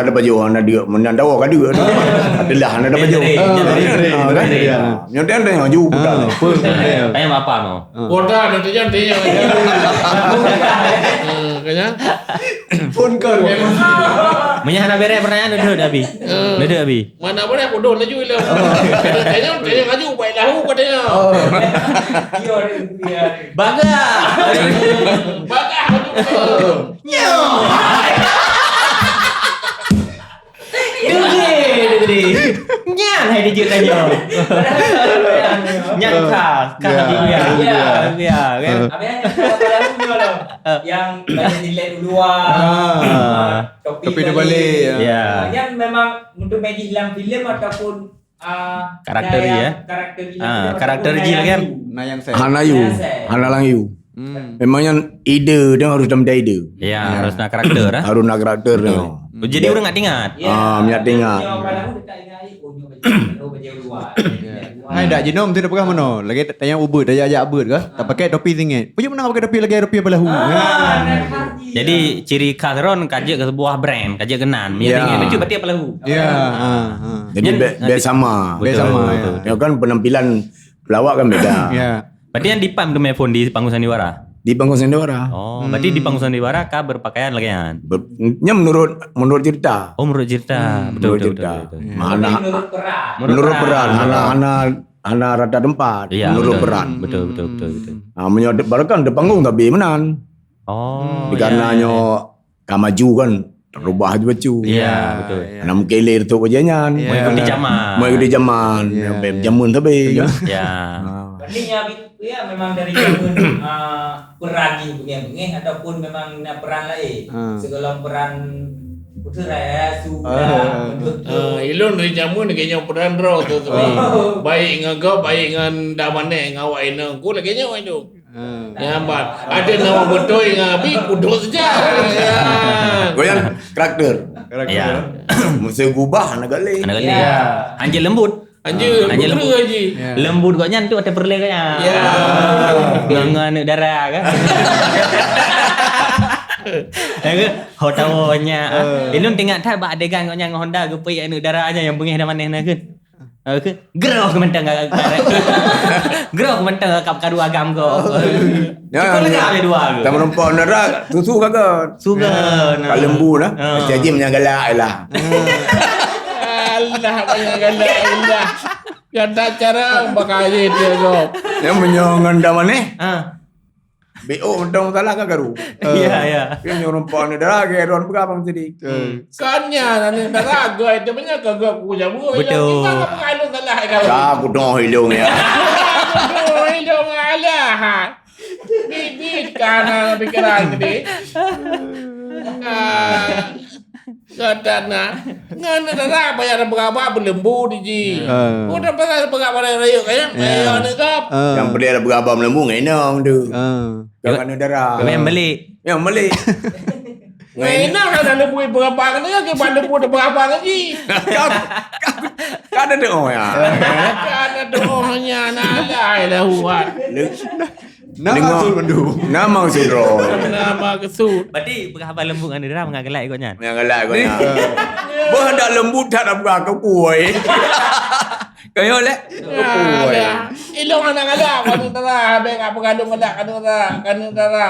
ada baju, ada dia, mana tahu ada dia. Adalah ada baju. Nyan tadi, nyan tadi, Ah, nyan kan? Tadi. Nyan tadi maju budak. Ah, apa, apa dia? Tanya apa mau? Ah. Kuota ada tu jangan tanya. Ah, kayaknya. Phone call. Meunyo hana bereh pertanyaan, duduk dah, Abi. Ah. Duduk, Abi. Mana boleh bodoh laju lah. Tanya, tanya laju, baik lahu katanya. Oh. Bagah. Bagah laju. Nyoe. Degree, degree. Nyan hai dijeuet tanyoe. Nyan khas, khas Ya. Abi Buya. Ya. Abi Buya, kan? Habis nyan, kalau lagu nyoe lah. Yang banyak dilihat dulu, ah. Ah. Topi Topi terbalik. Terbalik, ya. Ya. Ah, nyan memang untuk medis dalam filem ataupun, ah, Karakter dia, ya? Karakter dia Ah, ataupun karakter dia lagi, kan? Nayayu. Nayayu. Nayayu. Nayayu. Nayayu. Hmm. Memang nyan ide dia harus dalam ide. Ya, Ya. harus na karakter, ah. Harus na karakter dia. Betul. Hmm. Jadi orang ingat-ingat. Ya. Ah, ingat-ingat. Nyoe orang lalu dekat dengan air, oh, nyoe baju, oh, baju luar. Ya. Hai, dak jinom tu dah peugah mano? Lagi tanya ubit, dah ajak ubit ke? Ah. Tak pakai topi singit. Punya mana pakai topi lagi, topi apa lahu? Ah, Ya. nah, Jadi, ciri khas Ron ka jeuet keu sebuah brand, ka jeuet keunan. Meunyo Ya. tinggi lucu, berarti apa lahu? Ya, ha, ha. Jadi, Nyan, be-, ah, biasa sama. Betul, Biasa sama. betul, betul. Ya kan, penampilan pelawak kan beda. Ya. Berarti yang di pam tu main phone di panggung sandiwara? Di panggung sandiwara. Oh, berarti di Hmm. panggung sandiwara ka berpakaian lagèe nyan? Ber-, nyan menurut, menurut cerita. Oh, menurut cerita. Hmm. Betul, Menurut betul, cerita. betul, betul. Ya. Mana Tapi menurut peran. Menurut Menurut peran, peran. hana, hana, hana rata tempat. Ya, Menurut betul. peran. Betul, betul, betul, betul. Hmm. Ha, meunyo de-, barangkali di panggung tapi meunan. Oh, Di ya, karena ya, nyoe ya. ka maju kan, terubah aju bacu. Ya, Ya, betul. ya. Hana mungkin lé reutôk bajèe nyan. Ya. Mengikuti zaman. Mengikuti zaman. Ya, Sampai ya. zaman tapi. Ya. Ha. Berarti nyan, ya, memang dari zaman, ah, peran di beungèh-beungèh ataupun memang na peran lain? Ha. Segolom peran beutôi raya, sudah, Ah. betul-betul. Ah, ilôn dari zaman lagèe nyoe peran droe tu, tu. Ah. Baik ngon gob, baik ngon Damanek, ngon awak inong. Ku lagèe nyoe tu. Ah. Nyan ban. Ada nama beutôi ngon Abi, kudok saja. Ya. Goyang karakter. Karakter. Ya. Mesti gubah anak galih. Anak galih. Ya. Hanjeuet lembut. Anjir, anjir, lembut. Lembut. Haji. Ya. Lembut gobnyan tu até peureulèe gobnyan. Ya. Ngon, ngon aneuk dara kan. Ya ke? Ho tawoe nyak. Eh. Ilôn teuingat that bak adegan gobnyan ngon Honda geupeuék aneuk dara nyan nyang beungéh dan manéh na kan. Oke. Groh keu mantong ka, ka, groh keu mantong ka, ka dua agam ko. Ya, cukup lengkap ya dua ke? Tameureumpok nara, susu ka kan? Suka. Ya. Nah. Ka lembu nah. Ah. Cajim nyang galak lah. Alah, banyak galak lah. Gata cara bakal dia kok. Yang menyongan dah manéh. Ah. B O mantong salah ka garu. Ya, ya. Dia nyuruh pon ni dah ke don pegang tadi. Hmm. Kan nya, nanti dah raga itu banyak ke gak ku jabu. Betul. Kita ke pengalun salah kan. Ka kudoh ilung ya. Kudoh ilung alah. Ha. Bibit kana pikiran tadi. Ah. Gata na. Ngan dara bayar berapa belembu di ji. Ah. Udah pasal berapa raya kaya. Ya. Ayo ni kap. Ah. Yang beli ada berapa belembu ngenong tu. Ah. Kau kan dara. Kau yang beli. Yang beli. Ngenong ada lembu berapa kan ya ke pada lembu berapa kan ji. Kau kau ada doa ya. Ada doanya nah ada lah huat. Nama Dengar. Maksud mandum. Nama maksud droe. Nama maksud. Berarti peugah haba leumbut ngon dara mangat galak ikot nyan. Mangat galak ikot nyan. Boh dak leumbut that dak peugah keu kueh. Kaya leh. Alah. Ilong anak galak kanu dara, habis ngak peugah lôn galak kanu dara, kanu dara.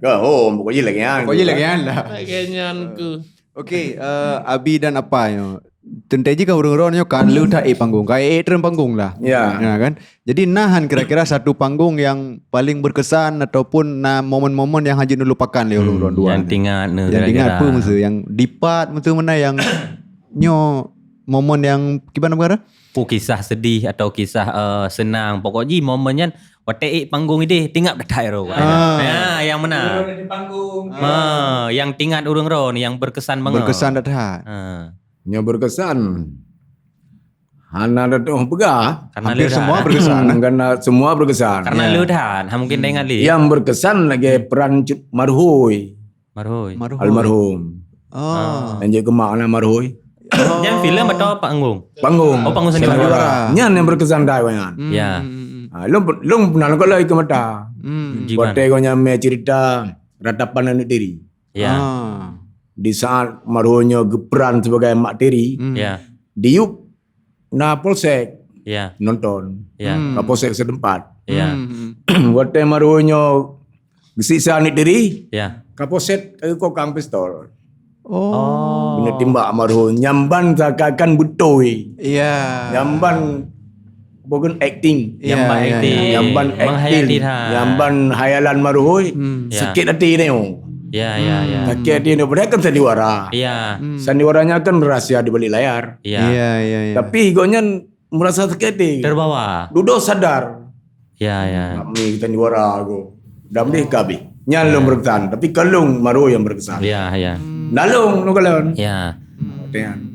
Ka hom, pokok je lagi nyan. Pokok je lagi nyan lah. Lagi nyan ke. Okey, eh, Abi dan Apa nyoe. Teuntèe jih kan ureueng droeneuh nyoe kan le that ék panggung, ka ék treun panggung lah. Ya. Ya kan? Jadi na han kira-kira satu panggung yang paling berkesan ataupun na momen-momen yang hana jeuet neulupakan lé ureueng droeneuh dua? Yang teuingat neuh kira-kira. Yang teuingat peue meusu yang dipat meusu meunan yang nyoe momen yang kiban peugah? Peue kisah sedih atau kisah, eh, senang. Pokok jih momen nyan watèe ék panggung idéh teuingat that-that ro. Ah. Ya, yang meunan. Di panggung. Ah, yang teuingat ureueng droeneuh yang berkesan banget. Berkesan that-that. Ah. Nyoe berkesan. Hana tatu'oh peugah. Karena hampir semua berkesan. Karena semua berkesan. Karena le that, ha mungkin dah ingat lé. Yang berkesan lagi peran Cut Marhoi. Marhoi. Marhoi. Almarhum. Oh. Yang jeuet keu mak aneuk Marhoi. Oh. Nyan filem atau panggung? Panggung. Oh, panggung sandiwara. Sandiwara. Nyan yang berkesan dah nyan. Hmm, ya. Hmm, hmm. Ha, lôn, lôn pernah lôn kalon ikeu mata. Hmm. Watèe gobnyan mé cerita ratapan aneuk tiri. Ya. Ah. Di saat Marhoi nyoe geuperan sebagai mak tiri, hmm, ya, di yup na polsek, ya, nonton. Ya. Hmm. Kapolsek setempat. Ya. Hmm. Watèe Marhoi nyoe geusiksa aneuk tiri, ya, Kapolsek geukokang pistol. Oh. Keuneuk timbak Marhoi, nyan ban seakan-akan beutôi. Ya. Nyan ban bukan akting. Ya, ya, ya. Nyan ban akting. Menghayati that. Nyan ban hayalan Marhoi. Hmm. Ya. Sakét até nyoe. Ya, ya, ya. Hmm. Sakét até nyoe. Padahal kan sandiwara. Ya. Hmm. Sandiwara nyan kan rahsia di balik layar. Ya. Ya, ya, ya. Tapi gobnyan merasa sakét até. Terbawa. Dudoe sadar. Ya, ya. Kami sandiwara ko. Dah habéh ka habéh. Nyan lôn berkesan. Tapi kon lôn, Marhoi nyang berkesan. Ya, ya. Nalong lôn kalon. Ya. Tengok.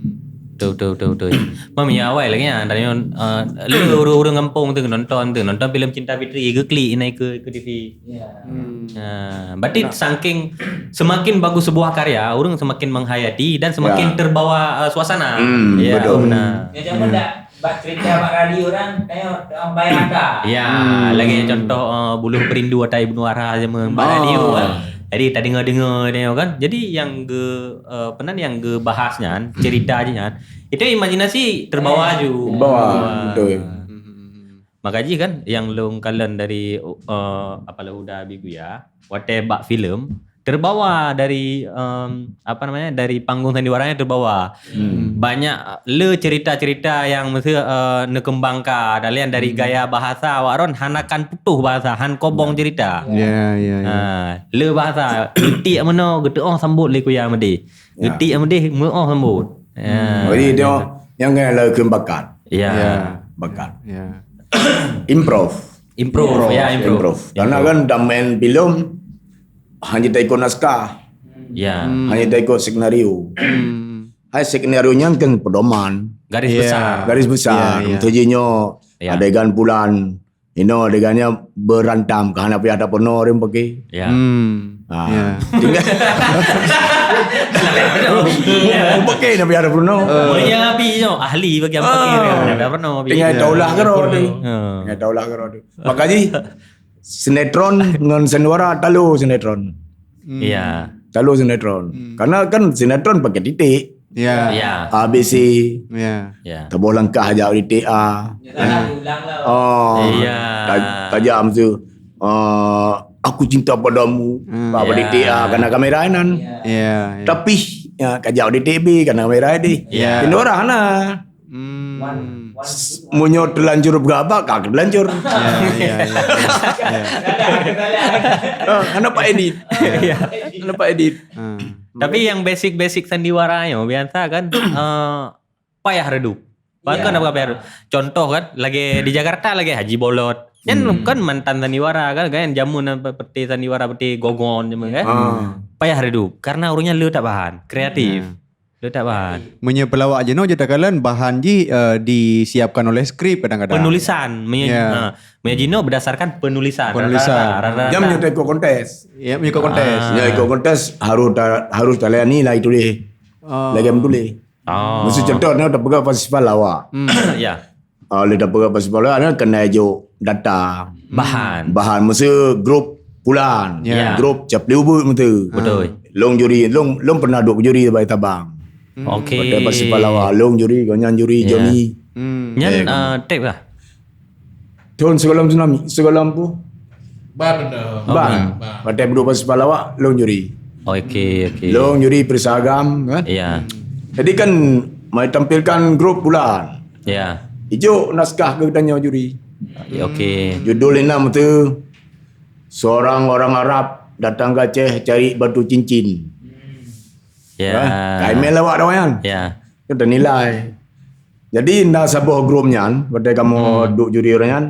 Betul, betul, betul, betul. Mam, ya, awai lagi ya. Tadi, eh, le ureueng-ureueng gampông tu nonton tu, nonton filem Cinta Fitri, geuklik inai ke, ke T V. Ya. Hmm. Ha, berarti saking semakin bagus sebuah karya, ureueng semakin menghayati dan semakin, ya, terbawa, eh, suasana. Hmm, ya, betul. Benar. Ya, jangan dah. Bak cerita bak radio orang, tengok orang bayar mata. Ya, hmm, lagi contoh, eh, Buluh Perindu Atai Bunuh Ara zaman bak radio kan. Jadi tadeungo-deungo tengok kan. Jadi yang ge, eh, apa nan yang gebahas nyan, cerita je nyan, itu imajinasi terbawa aju. Terbawa, betul. Maka ji kan yang lôn kalon dari, eh, apa lah udah Abi Kuya, watèe bak filem, terbawa dari, em, apa namanya, dari panggung sandiwaranya terbawa. Hmm. Banyak, eh, le cerita-cerita yang mesti, eh, neukembangkan. Ada yang dari gaya bahasa awak ron hana kan putuh bahasa, han kobong cerita. Ya, ya, ya. Ha, le bahasa, geutik meunoe, geuteu'oh sambot lé Kuya Made. Ya. Geutik Made, meu'oh sambot. Ya. Hmm. Jadi dia yang kena le keu bakat. Ya. Ya. Bakat. Ya. Improv. Improv, ya, improv. Improv. Karena kan dah main filem, hanya taikut naskah. Ya. Hmm. Hanya taikut skenario. Hmm. Hai skenario nyan kan pedoman. Garis besar. Garis besar. Ya, ya. Misalnya nyoe adegan pulan Inoe dengan nyan berantam, ka hana payah tapeurunoe rim pakai. Ya. Hmm. Ha. Ya. Tinggal. Pakai hana payah tapeurunoe. Meunyoe Abi nyoe ahli bagian pakai dia. Dah pernah Abi. Tinggal taulah keudroe tu. Ha. Tinggal taulah keudroe tu. Makajih sinetron ngon sandiwara talo sinetron. Ya. Talo sinetron. Karena kan sinetron pakai titik. Ya. Ya. A B C. Ya. Ya. Taboh langkah jak di T A. Oh. Iya. Ta- tajam tu. Ah, aku cinta padamu. Hmm. Apa di Ya. T A kena kamera nan. Ya. Ya. Tapi ya, kajak di T B kena kamera deh. Ya. Kena orang na. Hmm. Munyo terlanjur berabak, kak terlanjur. Ya, ya, ya. Ya. Ah, kenapa edit? Ya. Kenapa edit? Ah. Tapi yang basic-basic sandiwara nyoe biasa kan eh, payah redup. Bahkan apa payah redup. Contoh kan, lagi di Jakarta lagi Haji Bolot. Kan kan mantan sandiwara kan, kan jamun apa peti sandiwara peti gogon je kan. Ah. Payah redup karena orangnya le tak bahan, kreatif. Le tak bahan. Meunyoe pelawak jinoe je takalon bahan jih eh, disiapkan oleh skrip kadang-kadang. Penulisan, meunyoe Ya. ha, meunyoe jinoe berdasarkan penulisan. Penulisan. Rata-rata, rata-rata. Jam nyo ikut kontes. Ya, mengikut kontes. Ya, ikut kontes harus ta, harus talayani lah itu deh. Oh. Lagi tulis. Oh. Mesti contoh ni tapeugah festival lawak. Ya. Ah, oleh tapeugah festival lawak ni kena juk data. Bahan. Bahan mesti grup pulan. Ya. Grup cap liu buet mesti. Betul. Long juri, long long pernah duk juri bak tabang. Okey. Pada festival lawak, long juri, gonyan juri, Ya. Johnny. Hmm. Nyan uh, tape lah. Tahun sebelum tsunami, sebelum apa? Ban dah. Ban. Pada duduk festival lawak, long juri. Okey, okey. Long juri Perisa Agam kan. Ya. Jadi kan mai tampilkan grup bulan. Ya. Ijuk naskah ke tanyoe juri. Okey. Judul inam tu seorang orang Arab datang ke Aceh cari batu cincin. Ya. Kan? Kaimel lawak dah kan. Ya. Kan ternilai. Jadi na saboh grup nyan, pada kamu duk juri orang nyan,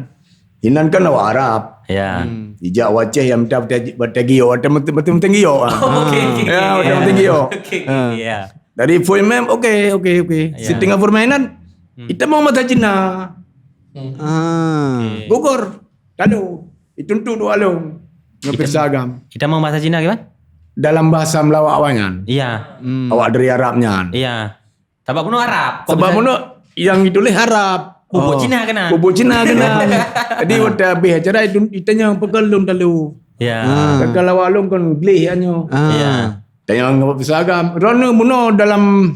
inan kan awak Arab. Ya. Ijak waceh yang minta bategi awak betul betul giok. Okey, okey. Ya, betul betul giok. Okey, okey, ya. Dari full mem okey okey okey. Ya. Sitting form nan, kita mau mata Cina. Ah. Gugur. Lalu itu tu dua long. Ngepir sagam. Kita mau bahasa Cina gimana? Dalam bahasa Melayu awak nyan. Iya. Hmm. Awak dari Arab nyan. Iya. Sabab bunoe Arab. Kok Sebab bisa- bunoe yang ditulis Arab. Bubuk Oh. Cina kena. Bubuk Cina kena. Jadi waktu habis acara itu ditanya pekan lom talu. Ya. Ah. Pekan lawak lom kan gleh anyo. Ah. Ya. Tanya ngapa bisa agam. Rona bunoe dalam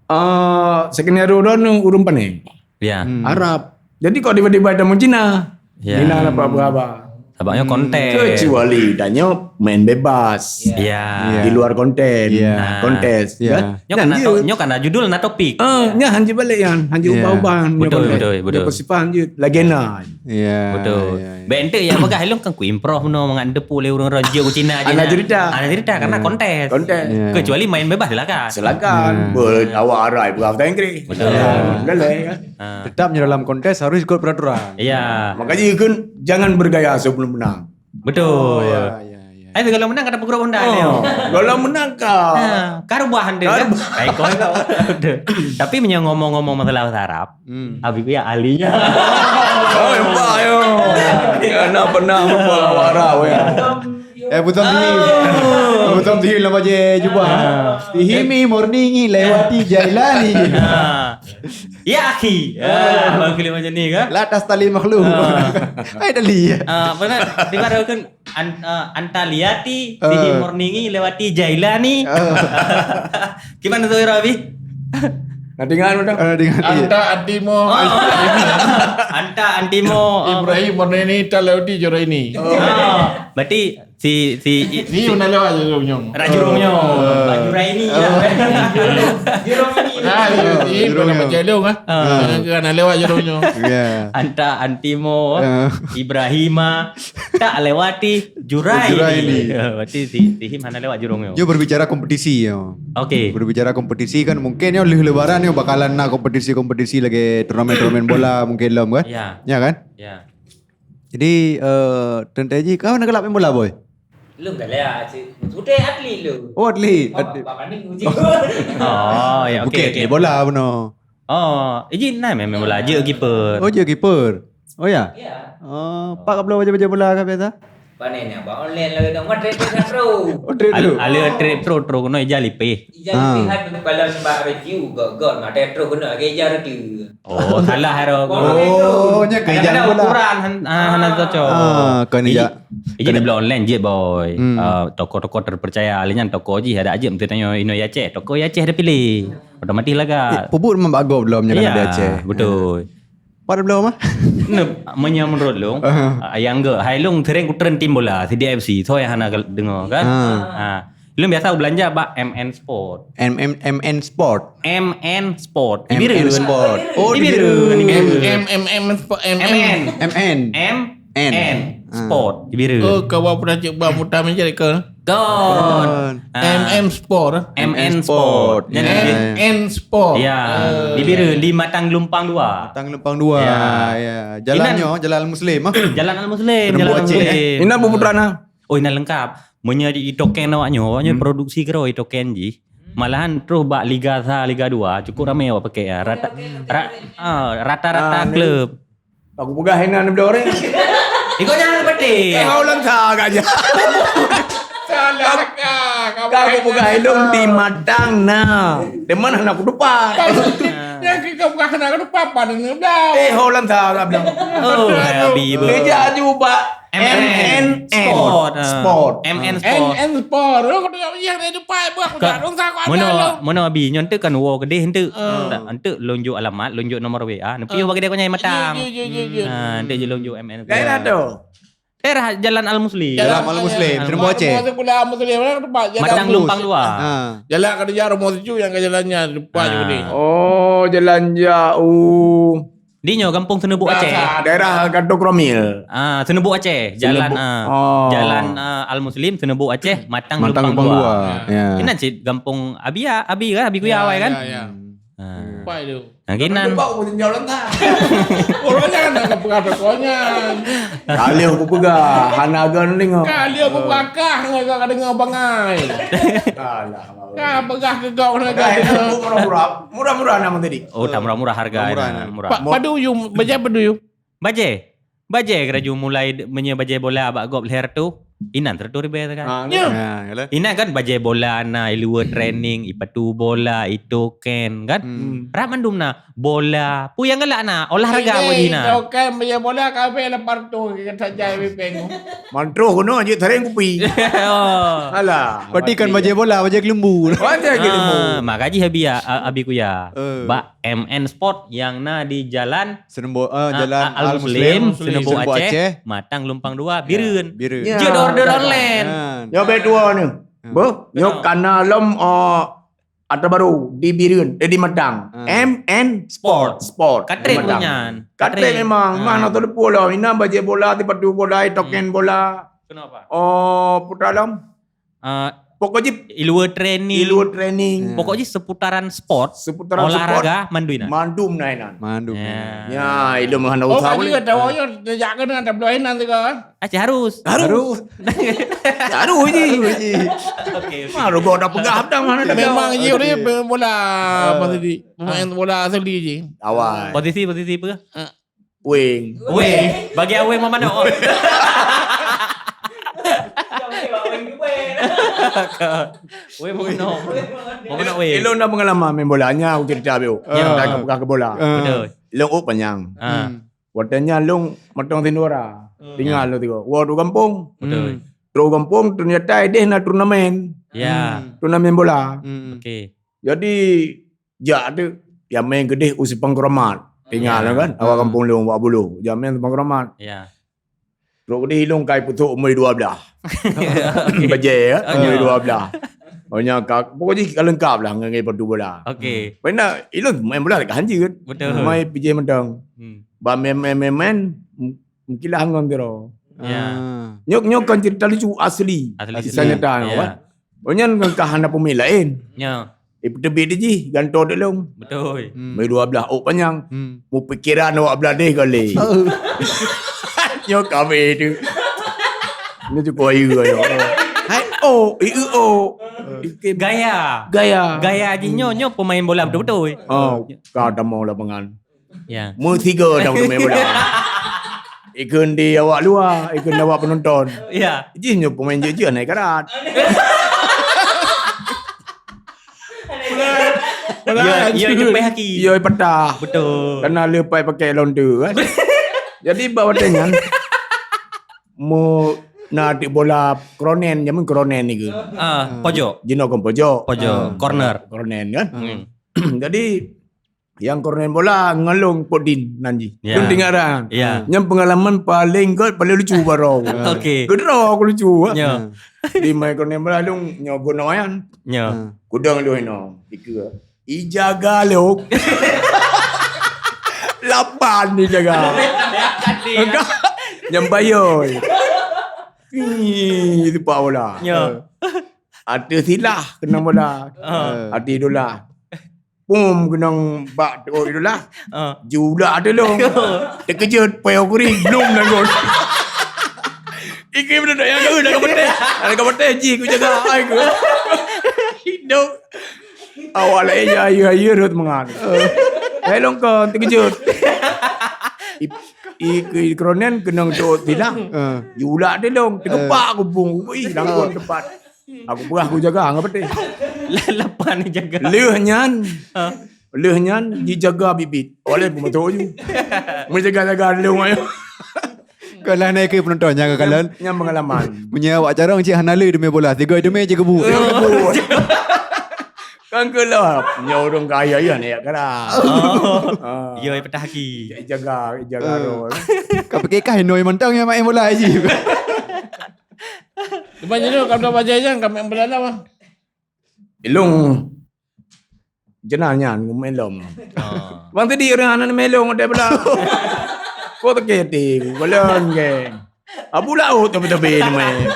uh, skenario rona urun pané. Ya. Hmm. Arab. Jadi kok tiba-tiba ada Cina? Ya. Cina apa apa. Sababnya konten. Kecuali danyo main bebas. Ya. Ya. Di luar konten. Ya. Nah, kontes. Ya. Kan? Nyo kan Dan na dia- to-, nyo kan na judul na topik. Ah, nya hanjeuet balik yan, hanjeuet Ya. ubah-ubah. Betul, betul, betul. Bersifat hanjeuet lagena. Ya. Betul. Ya. Bek ente yang peugah ilong kan ku improv bunoe mangat depu lé ureueng ranjau ku Cina je. Anak Nah. cerita. Anak cerita karena kontes. Kontes. Ya. Kecuali main bebas silakan. Silakan. Ya. Ber awak arai peugah bahasa Inggris. Betul. Ya, boleh kan? Ha. Tetap nyo dalam kontes harus ikut peraturan. Ya. Makanya kan jangan bergaya sebelum menang. Betul. Ya, ya, ya. Ai kalau menang kata pengurus Honda ni. Oh, kalau menang kau. Ha, karubah anda kan? Baik kau kau. Tapi meunyo ngomong-ngomong masalah bahasa Arab, Hmm. Abi ku ya ahlinya. Oh, hebat yo. Ya, nak pernah apa awak Arab ya. Eh, Butom Tihim. Butom Tihim lama je jubah. Tihimi morningi lewati Jailani. Ha. Ya akhi. Ya, bang kali macam ni kan? La tastali makhluk. Hai dali. Ah, benar. Di mana kan an, ah, antaliati Ah. Tihim morningi lewati Jailani. Ah. Gimana tu Rabi? Nanti kan udah. Ah, dengan Anta Antimo Anta Antimo. Ah. Ibrahim Murnini Talaudi Juraini. Ah, berarti si si Ni mana lewat je jurung nyong. Rajurung nyo. Juraini. Jurung ini. Nah, ini pernah baca dong ah. Kan lewat jurung nyong. Ya. Anta Antimo, Ah. Ibrahima, tak lewati Juraini. Juraini. Ya, berarti si Tihim hana lewat jurung nyo. Yo berbicara kompetisi yo. Okey. Berbicara kompetisi kan mungkin yo leuh lebaran yo bakalan na kompetisi-kompetisi lagi turnamen-turnamen bola mungkin lom kan? Ya. Ya kan? Ya. Jadi eh tentang ji kau nak gelap main bola boy? Lôn galak cik. Sudah atlet lu. Oh atlet. Oh, Atlet. bak mana uji. Oh, ya okey Bukit okey. Ni bola bunoe. Oh, iji nah memang bola je keeper. Oh je keeper. Oh ya? Ya. Oh, pak kabloe bajée-bajée bola ka biasa? Pane ni abang online lagi dong. Mah trade pro. Oh, trade pro. Al-, ale trade pro terus kena ija lipih. Ija lipih. Ah. Kan kalau bak review gok-gok mah trade pro kena ke ija review. Oh, salah ero. Oh, nya ke ija bola. Kadang-kadang ukuran han-, ha, hana cocok. Ah, kan ija. Ija, ija kan ija. Beli online je, boy. Hmm. Ah, toko-toko terpercaya. Lain nyan toko jih ada aja mesti tanya inoe Aceh. Toko Aceh dah pilih. Otomatis lah, Kak. Eh, pubut memang bagus belum nya kan ada Aceh. Betul. Pat bloe mah? Nah, meunyoe menurut lôn, ah, nyang geuh, hai lôn sering kutren tim bola, C D F C, soe nyang hana deungoe kan? Ah. Ah. Lôn biasa belanja bak M N Sport. M M, M N Sport. M N Sport. M N Sport. Oh, di Bireuen. M, M, M, M Sport, M, M. M N. M N. M N. Ah. Sport, di Bireuen. Oh, kawan pernah cek bang mutar mencari ke? Kon. Kon. Ah. M M Sport. M N Sport. M N Sport. Ya. M N Sport. Ya. Eh. Di Bireuen, di Matang Gelumpang dua. Matang Gelumpang dua. Ya. Ya. Jalan nyoe, Jalan Al Muslim, ah. Jalan Al Muslim, Jalan Al Muslim. Inan bu putra na? Oh, inan lengkap. Meunyoe di itoken awak nyoe, awak nyoe produksi keudroe itoken jih. Malahan terus bak Liga sa, Liga dua, cukup ramai awak pakai ya. Rata, ra-, ah, rata-rata klub. Aku peugah inan dua orang. Ikut jangan pedih. Eh, haulan sa gak aja. Salah kah? Kau aku peugah ilung di Matang na. Di mana nak aku tupat? Yang kita peugah nak aku tupat, apa ni dah? Eh, haulan sa gak bilang. Oh, Abi, bro. Kerja aju bak M N Sport. Sport. M N Sport. M N Sport. Lu kena yang ada tupat, buat aku tak rungsang kau ada lu. Mano Abi, nyonteu kan wo kedeh ente. Ente lonjok alamat, lonjok nomor W A. Piôh bagi dia kau nyai Matang. Ha, nanti je lonjok M N. Daerah tu. Daerah Jalan Al Muslim. Jalan Al Muslim, Serumbuk Aceh. Matang Lumpang dua. Ha. Jalan kerja rumah tujuh yang ke jalannya lupa juga ni. Oh, jalan jauh. Di nyoe gampông Seuneubuek Aceh. Daerah Gadok Romil. Ah, Seuneubuek Aceh. Jalan, ah, jalan, ah, Al Muslim, Seuneubuek Aceh, Matang Lumpang dua. Ya. Inan cit gampông Abi ya, Abi kan, Abi Kuya awai kan? Ya, ya. Ah. Pai tu. Nah, kinan. Bau pun tinggal lengkap. Orang jangan nak peugah pokoknya. Kali aku peugah, hana gan dengar. Kali aku bakah, ngai ka dengar bangai. Alah, ka peugah ke kau nak kau. Murah-murah, murah-murah nama tadi. Oh, tak murah-murah harga. Murah-murah. Murah. Padu you, bajai padu you. Bajai. Bajai keraju mulai meunyoe bajai bola bak gob leher tu. Inan seratus ribu kan. Ha, ya. Inan kan bajai bola na, ilue training, ipatu bola, itoken kan. Hmm. Rap mandum na, bola. Pu yang galak na, olahraga bagi na. Itoken bajai bola kabe lapan ratus kita jai bipeng. Mantroh kena je tereng kupi. Oh. Alah. Berarti kan bajai bola, bajai kelembu. Bajai kelembu. Ah, maka ji Abi ya, Abi Kuya. Eh. Bak M N Sport yang na di jalan Seuneubuek, eh, jalan Al Muslim, Seuneubuek Aceh, Matang Lumpang dua, Bireuen. Bireuen. Jeuet order online. Nyoe bek dua ni. Beuh, nyoe kana lom, oh, ata baru di Bireuen, eh, di Matang. M N Sport. Sport. Katrek nyan. Katrek memang. Mana tu depu lah. Ina bajai bola, tipatu bola, token bola. Kenapa? Oh, putra lom. Ah, pokok jih ilue training. Ilue training. Pokok jih seputaran sport, seputaran olahraga, sport, mandum inan. Mandum na inan. Mandum na inan. Ya, ilmu hana usah boleh. Oh, dia tahu ya, dia jak kena ada belah inan tu kan. Aceh harus. Harus. Harus. Harus je. Harus je. Okey, okey. Mah rogo dah peugah dah mana dah. Memang dia ni bola apa tadi? Pemain bola asli je. Awal. Posisi, posisi apa? Wing. Wing. Bagi awing memanok. Wing memanok. Memanok wing. Ilong dah pengalaman main bola nya, aku cerita biu. Ya. Dah ke pegang ke bola. Betul. Ilong uk panyang. Ha. Hmm. Waktu nya long motong tindora. Hmm. Tinggal lo tiga. Wah, tu gampong. Betul. Hmm. Terus gampong ternyata dia nak turnamen. Ya. Hmm. Turnamen bola. Hmm. Okey. Jadi jak tu, ya main keudeh u Simpang Keramat. Tinggal kan, awak kampung lôn, wak buluh. Jak main Simpang Keramat. Ya. Trok keudeh ilong kai putok umur dua belas. Okey. Bajai ya, umur dua belas. Pokoknya ka, pokoknya ka lengkap lah ngai padu bola. Okey. Pernah ilong main bola dekat hanjir kan. Betul. Main P J Mentong. Hmm. Ba main main main main, mungkin lah ngon tiro. Ya. Nyok nyok kan cerita lucu asli. Asli. Kisah nyata. Ya. Kan? Onyan ngon ka hana pemain lain. Ya. Eh, peuteubiet jih, gantoe di lông. Betul. Hmm. Mei dua belah ôk panyang. Hmm. Meupikiran awak belah deh kali. Nyoe kami tu. Nyoe tu koi ayo. Hai, oh, i, i, oh. Gaya. Gaya. Gaya jih nyoe, nyoe pemain bola betul-betul. Oh, ka tamong lapangan. Ya. Meusiga dah untuk main bola. Ikheun di awak luwa, ikheun di awak penonton. Ya. Jih nyoe pemain jeuet-jeuet naik karat. Ya, ya, jepeh haki. Ya, patah. Betul. Karena lepai pakai lonte kan. Jadi bak watèe nyan, mu na atik bola kronen, jameun kronen ni ke. Ah, pojok. Jinoe kon pojok. Pojok, corner. Kronen kan. Hmm. Jadi yang kronen bola ngon lôn Podin nan jih. Ya. Lôn tinggal dah. Ya. Nyang pengalaman paling göt, paling lucu baroe. Okey. Keudroe aku lucu. Ya. Di mai kronen bola lôn nyoe gunong nyan. Ya. Kudong lôn inoe. Dikeue. Ijaga lôn. Lapan ijaga. Nyang bayoi. Ih, sepak bola. Ya. Ateueh silah keunong bola. Ah. Ateueh idola. Pum keunong bak teuôt idola. Ah. Jiulak ateueh lôn. Teukeujot payong kuring blom lagon. Ikui beudôk nyang geu dah kapeutéh. Dah kapeutéh jih kujaga ai ku. Hidup. Awak laén ya ayeue-ayeue rhot mangat. Hai lôn kon teukeujot. I, i, i kronen keunong teuôt silah. Ah. Jiulak ateueh lôn, teugepak kubung. Ih, lagon tepat. Aku peugah kujaga ngon peuteh. Lapan jaga. Lheueh nyan, ha? Lheueh nyan jijaga bit-bit. Oleh peumoto ju. Meujaga-jaga lôn ayo. Kalau naik ke penonton nyang kalon. Nyang pengalaman. Meunyoe awak carông cit hana le teumé bola, tiga teumé cit keubu. Kan keuloh. Nyoe ureueng kaya ya nak kara. Oh. Ah. Yo, patah haki. Jaga, jaga roh. Ka pikir kah inoi mantong nyang main bola ji. Teuma jinoe ka bajai jang ka main bola lah. Ilung jenah nyan main lom. Ah. Bang tadi orang anak main lom ada bola. Kau tak keti, balon ke. Abu laut tapi tapi ni main.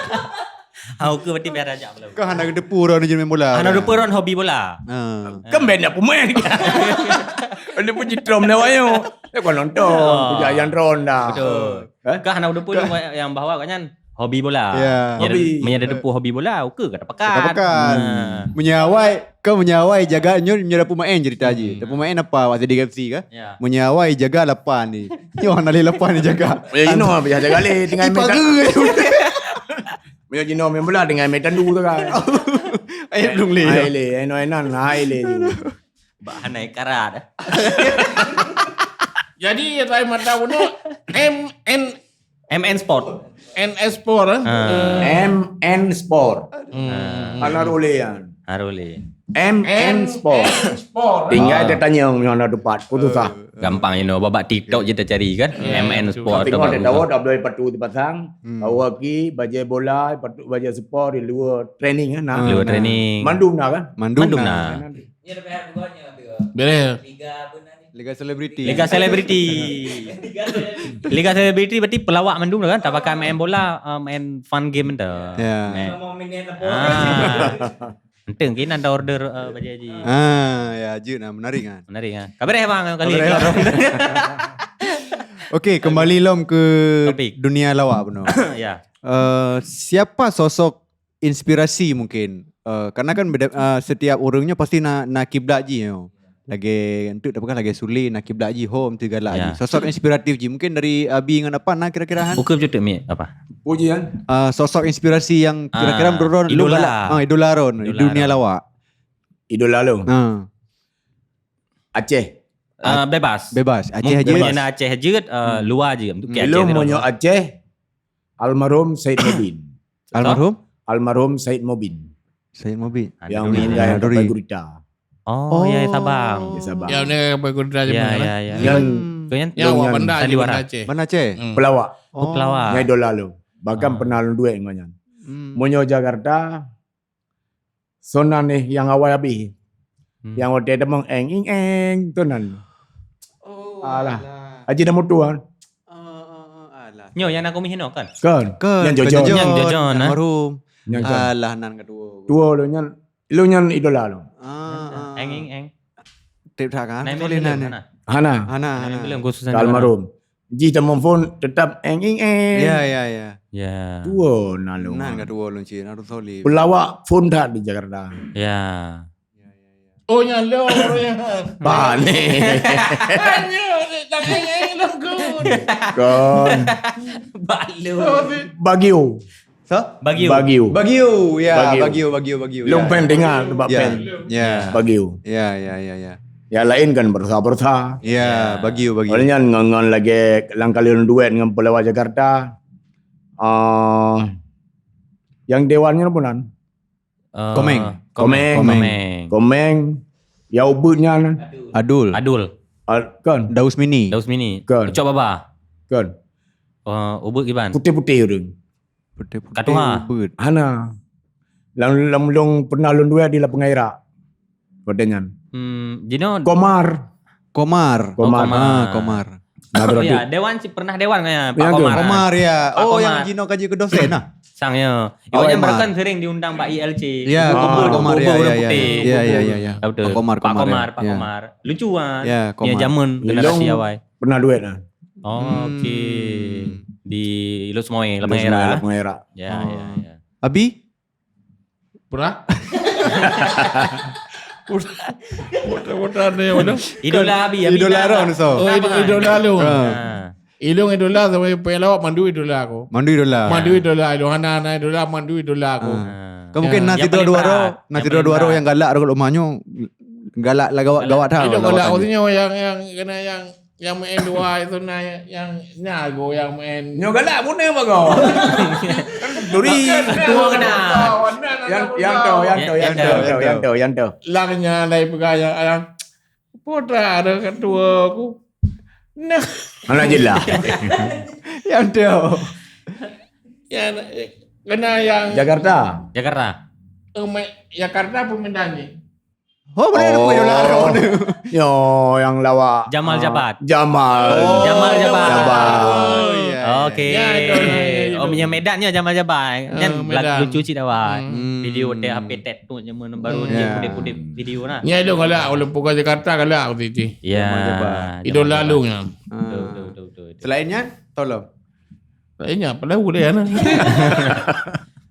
Ha, oke berarti biar aja belum. Kau hana gedepu orang ni main bola. Hana gedepu orang hobi bola. Ha. Kan banyak pemain. Ada pun citrom dah wayo. Eh kau nonton, oh. Puja yang ron dah. Betul. Eh? Kah hana udah pun yang bahawa kan nyan hobi bola. Ya. Hobi. Meunyo ada depu hobi bola, oke kata pakat. Kata pakat. Hmm. Meunyo awai, kau meunyo awai jaga nyoe nyoe ada pemain cerita je. Hmm. Ada pemain apa waktu di M C kah? Ya. Meunyo awai jaga lapan ni. Nyoe hana lé lapan ni jaga. Ya, you know, biasa jaga lé dengan medan. Meunyo jinoe main bola dengan medan dulu tu kan. Ai belum lé. Ai lé, ai noi nan, ai lé. Bak hana karat. Jadi, ya, tai mata bunuh M N M N Sport. N S Sport, eh? Ah. M N Sport. Hmm. Hana role kan? Harole. M N Sport. Sport. Tinggal dia tanya yang ada tempat. Putus ah. Gampang you know. Babak TikTok je tercari kan? M N Sport. Tengok dia tahu tak boleh patu dipasang. Hmm. Awak ki bajai bola, patu bajai sport di luar training kan? Nah. Luar training. Mandum dah kan? Mandum dah. Boleh. Liga selebriti. Liga selebriti. Liga selebriti berarti pelawak mandum lah kan? Tak pakai main bola, uh, main fun game tu. Ya. Main. Ah. Enteng kena ada order uh, bajai haji. Ah, ya, je nah menarik kan. Menarik kan. Kabareh bang kali. Okey, kembali lom ke topik dunia lawak benar. Ya. Uh, siapa sosok inspirasi mungkin. Uh, karena kan beda, uh, setiap ureueng nyoe pasti na na kiblat jih nyoe. Lagèe enteuk dah peugah lagèe Sule na kiblat jih hom teugalak jih. Sosok inspiratif jih mungkin dari Abi ngon Apa na kira-kira han? Bukan betul mi apa? Puji kan? Uh, sosok inspirasi yang kira-kira menurut idola. Ah, idola Ron di dunia lawak. Idola lo. Ha. Aceh. Uh, bebas. Bebas. Aceh aja. Mungkin Aceh aja uh, luar aja. Belum menyo Aceh. Almarhum Said Mubin. Almarhum? Almarhum Said Mubin. Said Mubin. Yang meninggal Duri. Gurita. Oh, ya Sabang. Ya Sabang. Ya ni Gurita je. Ya ya ya. Yang yang awak bandar je bandar Aceh. Bandar Aceh. Hmm. Pelawak. Oh pelawak. Nyai dola lu. Bahkan pernah lu duit dengan nyan. Hmm. Munyo Jakarta Sonan nih yang awai abih. Hmm. Yang watèe teumong eng ing eng tu nan. Oh, alah. Haji dah mutu kan? Nyo yang aku mihino kan? Kan. Kan. Yang jojon. Yang jojon. Almarhum. Alah nan kedua. Dua lo nyan. Lo nyan idola lo. Eng ing eng. Tip tak kan? Boleh nan. Hana. Hana. Hana. Almarhum. Jih tamong phon tetap eng ing eng. Ya ya ya. Ya. Dua nalung. Nan ka dua lôn cit, Arun Soleh. Pelawak phon that di Jakarta. Ya. Ya ya ya. Oh, nyan lôn, nyan. Bah, ni. Nyan, tapi nyan lôn kun. Kon. Bak lôn. Bagio. Sa? Bagio. Bagio. Bagio, ya, Bagio. Bagio, bagio, bagio. Lôn Ya, pen ya. dengar tempat Ya. pen. Ya. Bagio. Ya, ya, ya, ya. Yang lain kan bersa-bersa. Ya, Ya. bagio, bagio. Oleh nyan ngon-ngon lagi langkah lôn duet ngon Polewat Jakarta. Ah, yang dewan nyan apa nan? Eh, Komeng. Komeng. Komeng. Komeng. Komeng. Ya ubit nyan. Adul. Adul. Ah, kan? Daus Mini. Daus Mini. Kan. Ucok Baba. Kan. Eh, ubit kiban. Putih-putih tu. Putih-putih Katuha. Ubit. Hana. Lam, lam lôn pernah lôn duet di Lapang Irak. Pada nyan. Hmm, jinoe Komar. Komar. Oh, Komar. Komar. Ah, Komar. Nah, Oh, berarti ya, dewan si pernah dewan kan ya, Pak Yang tu. Komar. Komar, ya. Pak Oh, Komar. yang jinoe kaji ke dosen nah. Sang ya. Oh, Iwan yang emang. Bahkan sering diundang Pak I L C. Ya, Ah. kumpul Komar, ya, Kumpul ya, ya, Putih. ya, ya, ya, ya. Betul. Pak Komar, Pak Komar, ya. Komar, Pak Ya. Komar. Lucu kan? Ya, Ya, Komar. zaman Ilong generasi awal. pernah duet lah. Oh, Hmm. okey. Di Ilok Semoe, Lapang Ilok Semoe, Irak. Lapang Irak. Ya, Oh. ya, ya. Abi? Pernah? Putra-putra ni, mana? Idola Abi, Abi Idola Idola. Ron, so. Oh, ido-, idola lu. Ah. Ah. Ilong idola sama pelawak mandu idola aku. Mandu idola. Mandu idola, ilong hana, hana idola, mandu idola aku. Ah. Ah. Kan mungkin Ya. na Yang sidroe paling dua berat. orang, na Yang sidroe paling dua orang berat. yang galak dekat rumah nyoe, galak lah gawat, Galak. gawat dah. Ilong Lawak galak tadi. Maksudnya yang, yang kena yang, yang main dua itu nah, yang, yang nyago yang main. Nyoe galak pun nama kau. Kan duri. Dua kena. Yang, yang tu, yang tu, Ya, yang yang tu, tu. yang tu, yang tu, yang tu. Langnya dari pegang yang, yang Putra ada ketua aku. Nah. Anak jelas. Yang tu. Ya, kena yang Jakarta. Jakarta. Eh, me-, Jakarta apa Medan ni? Oh, mana ada Oh. Boyolali tu? Yo, yang lawak. Jamal Ah, Jabat. Jamal. Oh, Jamal Jabat. Jabat. Oh, ya, ya, Okey. ya. Ya, itu, itu, itu. Oh, punya Medan nya Jamal Jabat. Kan Eh, lagu Medan. lucu cit awak. Hmm. Video teh H P tet tu je mana baru Hmm. dia Ya. pudip-pudip video nah. Nya dong galak, walaupun kat Jakarta galak aku titi. Ya. Jamal Jabat. Jamal Idola Jabat. lu nya. Ah. Betul, betul, betul, betul, betul. Selainnya, tolong. Selainnya, apa dah boleh kan?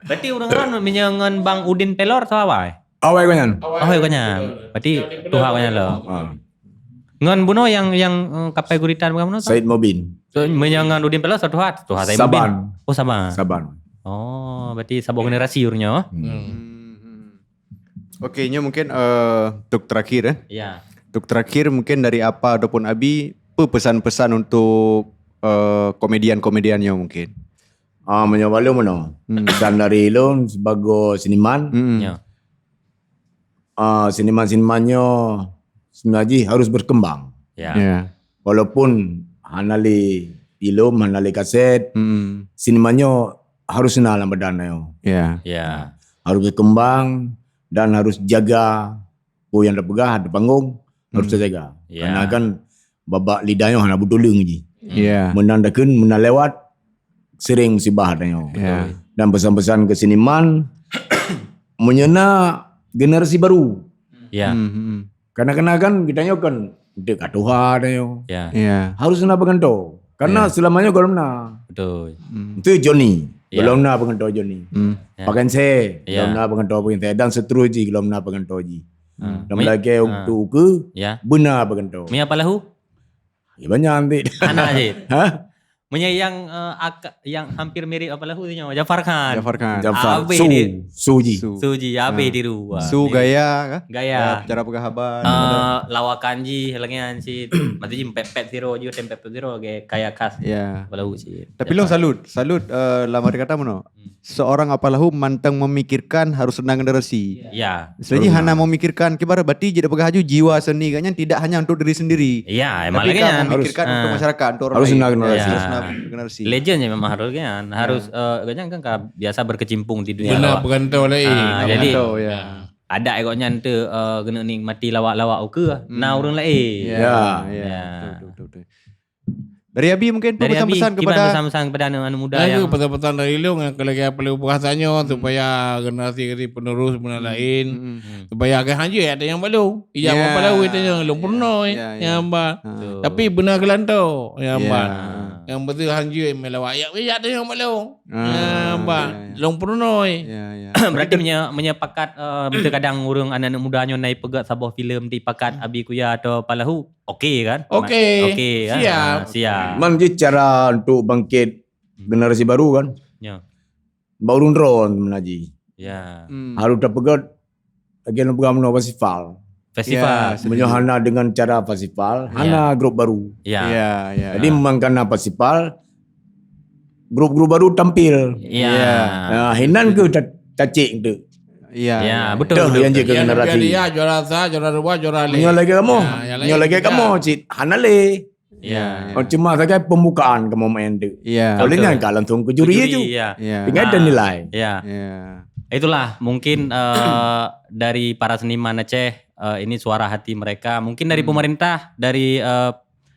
Berarti orang-orang meunyoe ngon Bang Udin Pelor tu awai? Awai kau nyan. Oh, hai kau nyan. Berarti tuha kau nyan lo. Ha. Ngon bunoe yang, yang, eh, kapai guritan bukan bunoe tu? Said Mubin. So, meunyoe ngon Udin Pelor, so tuha, tuha Said Mubin. Saban. Oh, Saban. Saban. Oh, berarti saboh generasi urang nyoe. Hmm. Hmm, hmm. Okey, nyoe mungkin, eh, untuk terakhir, eh. Ya. Untuk terakhir, mungkin dari Apa ataupun Abi, apa pesan-pesan untuk, eh, komedian-komedian nyoe mungkin? Ah, meunyoe bak lôn meunoe. Hmm. Pesan dari lôn sebagai seniman, Hmm. Ya. ah, seniman-seniman nyoe sebenarnya jih harus berkembang. Ya. Ya. Walaupun hana lé filem, hana lé kaset, Hmm. seniman nyoe harus na lam badan nyoe. Ya. Ya. Harus berkembang dan harus jaga peue nyang tapeugah di panggung, harus Hmm. tajaga. Ya. Karena kan babak lidah nyoe hana beutuleueng jih. Ya. Meunan dakheun, meunan lewat, sering musibah tanyoe. Ya. Dan pesan-pesan ke seniman, meunyoe na generasi baru. Ya. Hmm, hmm, hmm. Kadang-kadang kan geutanyoe kan dek ka tuha tanyoe. Ya. Ya. Harus na peugantoe. Karena Ya. selama nyoe gohlom na. Betul. Hmm. Itu Johnny. Ya. Gohlom na peugantoe Johnny. Hmm. Ya. Pakan se, Ya. gohlom na peugantoe pakan se. Dan seterus jih gohlom na peugantoe jih. Hmm. Dan Mi-, lagèe ah. untuk ukeue, Ya. beuna peugantoe. Mia Palahu? Ya, banyak nanti. Hana jih. Ha? Meunyoe yang, eh, ak-, yang hampir mirip Apa Lahu tu nyoe, Jafar Khan. Jafar Khan. Jafar. Habis Su, dia. Su ji. Su. Su ji, habis Ha. dia dua. Su Dia gaya kah? Gaya. Gaya cara peugah haba. Eh, lawakan jih, lagi kan si, maksud jih pepet siro, jih tem pepet siro, gaya, gaya khas Ya. Apa Lahu sih. Tapi Jafar. Lôn salut, salut, eh, lam arti kata meunoe. Hmm. Seorang Apa Lahu mantong memikirkan harus na generasi. Ya. Istilahnya Harus hana na. memikirkan, kiban berarti jeuet peugah laju jiwa seni gobnyan tidak hanya untuk diri sendiri. Ya, emang Tapi lagi ka kan. memikirkan Harus, untuk ah. masyarakat, untuk orang Harus lain. na generasi. Ya. Harus na generasi. Legend je memang harus kan. Ya. Harus, eh, gobnyan kan ka biasa berkecimpung di dunia Beuna lawak. peugantoe lain. Ah, Beuna jadi peugantoe, ya. adat gobnyan tu, eh, kena nikmati lawak-lawak ukeue. Hmm. Na ureueng lain. Ya, Ya. ya, Ya. betul, betul, betul, betul. Dari Abi mungkin Dari Abi, pesan-pesan kiban kepada pesan-pesan kepada anak-anak muda Nah, yang itu pesan-pesan dari lu yang lagi apa lu bahasanya Hmm. supaya generasi-generasi penerus beuna Hmm. lain. Hmm. Hmm. Supaya agak hanya ada yang baru. Iya, Ya. apa lalu itu yang lu pernah, Ya, ya. yang hamba. Ha. Betul. Tapi beuna gelanto, yang Ya. hamba. Nyang beutôi han jeuet mé lawak. Yak, yak teuh nyang maklum. Ah, ya, ba, ya. Long Purunoi. Ya, ya. Berarti meunyoe, meunyoe pakat, eh, beutôi kadang ureueng aneuk-aneuk muda nyoe na ipeugöt saboh filem dipakat Abi Kuya atau Palahu, oke kan? Okey. Okey kan? Siap. Ah, siap. Man jih cara untuk bangkit generasi baru kan? Ya. Bak ureueng droe meunaji. Ya. Hmm. Harus tapeugöt lagèe lôn peugah meunoe festival. Festival. Ya, setuju. Meunyoe hana dengan cara festival, ya, hana grup baru. Ya. Ya, ya. Jadi, ah, mangkana festival, grup-grup baru tampil. Ya. Ya. Nah, hinan keuh ta-, tacek tu. Ya, ya, ya, betul, betul, betul. Yang jeuet keu generasi. Ya, juara sa, juara dua, juara lhèe. Meunyoe lagèe kamoe, ya, yang lain meunyoe lagèe kamoe cit hana lé. Ya. Oh, cuma sagai pembukaan kamoe main tu. Ya. Oleh nyan ka langsung ke juri tu. Ke juri, ya. Ya. Tinggal dan nilai. Ya. Ya. Itulah mungkin, eh, dari para seniman Aceh, eh, ini suara hati mereka. Mungkin dari pemerintah, dari, eh,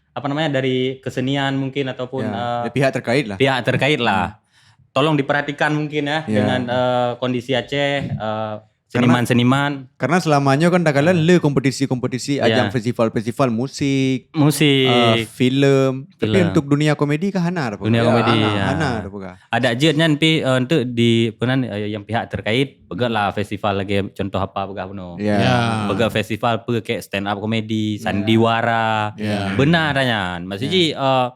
apa namanya, dari kesenian mungkin ataupun, ya, eh, dari pihak terkait lah. Pihak terkait lah. Tolong diperhatikan mungkin ya, ya, dengan, eh, kondisi Aceh, eh, seniman-seniman. Karena selama nyoe kan takalon le kompetisi-kompetisi, ya, ajang festival-festival musik, musik, eh, filem. Tapi filem, untuk dunia komedi kan hana ada. Dunia komedi, hana, ya, hana ada. Adak jeuet nyan pi, eh, untuk di, apa nan, eh, yang pihak terkait, peugah lah festival lagi contoh apa peugah bunoe. Ya. Ya. Peugah festival peugah kayak stand up comedy, ya, sandiwara. Ya. Benar dah nyan. Maksud ji, eh,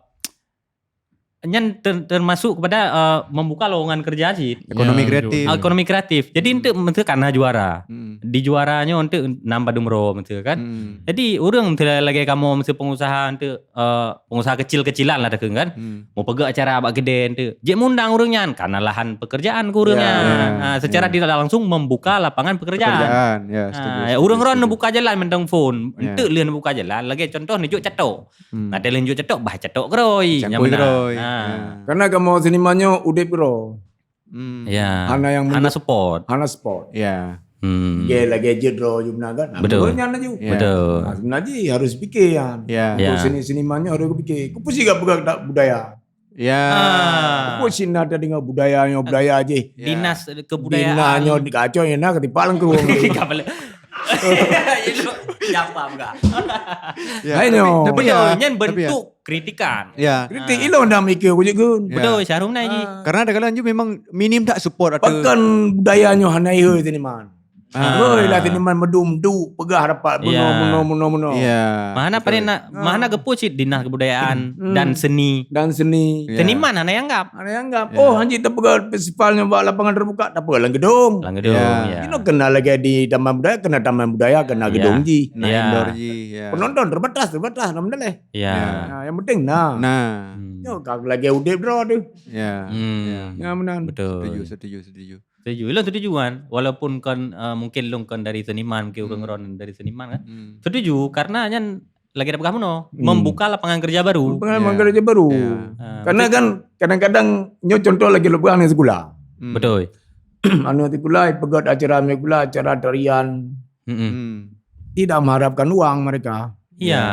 nyan ter-, termasuk kepada, eh, membuka lowongan kerja cit. Ekonomi kreatif. Ya, betul. Ah, ekonomi kreatif. Jadi, hmm, untuk meunteu kana juara. Hmm. Di juara nyoe untuk nambah dumro meunteu kan. Hmm. Jadi, ureueng meunteu lagèe kamoe meunteu pengusaha untuk, eh, pengusaha kecil-kecilan lah takheun kan. Hmm. Mau peugah acara bak kedai untuk. Jeuet mundang ureueng nyan, kana lahan pekerjaan ke ureueng nyan. Ya, ya, ah, secara tidak langsung membuka lapangan pekerjaan. Pekerjaan, ya, setuju, ah, setuju, ureueng ron setuju. Buka jalan mantong phon. Ya. Untuk lheueh buka jalan, lagi contoh neujok catok. Hmm. Nah, lheueh jok catok, bah catok keuroi. Campur keuroi. Ha. Ya. Karena kamoe seniman nyoe udép keudroe. Hmm. Ya. Hana nyang hana support. Hana support. Ya. Hmm. Lagèe jeuet droe ju meunan kan. Betul. Nyan laju. Ya. Betul. Nah, sebenarnya harus pikir kan. Ya. Ya. Untuk seni-, seniman nyoe harus pikir. Keupeue sih gak peugah tak budaya? Ya. Ah. Keupeue sih na deungoe budaya nyoe budaya jih? Ya. Dinas kebudayaan. Dinas nyoe dikacau ya na ketipak lengkung. Siapa enggak? Ya, hai, tapi, nyoe. Tapi betul, ya, nyan tapi ya. Bentuk kritikan. Ya. Kritik ilôn dah mikir kujak gun. Ya. Betul, Syahrul Naji. Ah. Karena ada kala memang minim tak support atau. Bahkan budaya nyoe hana ihoi seniman. Ah. Hoi lah seniman meudum-dum, peugah rapat bunoe, ya, bunoe, bunoe, bunoe. Ya. Mahana betul. Paling nak, ah, mahana geupeu cit dinas kebudayaan, hmm, dan seni. Dan seni. Ya. Seniman hana yang anggap. Hana yang anggap. Ya. Oh, hanjeuet tapeugah festival nyoe bak lapangan terbuka, tapeugah lam gedung. Lam gedung, ya. Ya. Inoe kena lagi di taman budaya, kena taman budaya, kena gedung jih. Nah, ya, indoor jih, ya. Penonton terbatas, terbatas, alhamdulillah. Ya. Ya. Nah, yang penting nah. Nah. Hmm. Nyoe ka lagi udép droe tu. Ya. Hmm. Ya. Ya, meunan. Betul. Setuju, setuju, setuju. Setuju. Lôn setuju kan. Walaupun kon, eh, mungkin lôn kon dari seniman, mungkin ureueng ron dari seniman kan. Hmm. Setuju, karena nyan lagi ada peugah meunoe, hmm, membuka lapangan kerja baru. Membuka lapangan kerja baru. Ya. Ya. Ah, karena betul. Kan kadang-kadang nyoe contoh lagi lôn peugah aneuk sikula. Hmm. Betul. Aneuk sikula, peugöt acara aneuk sikula, acara tarian. Mm-mm. Hmm. Tidak mengharapkan uang mereka. Iya. Ya.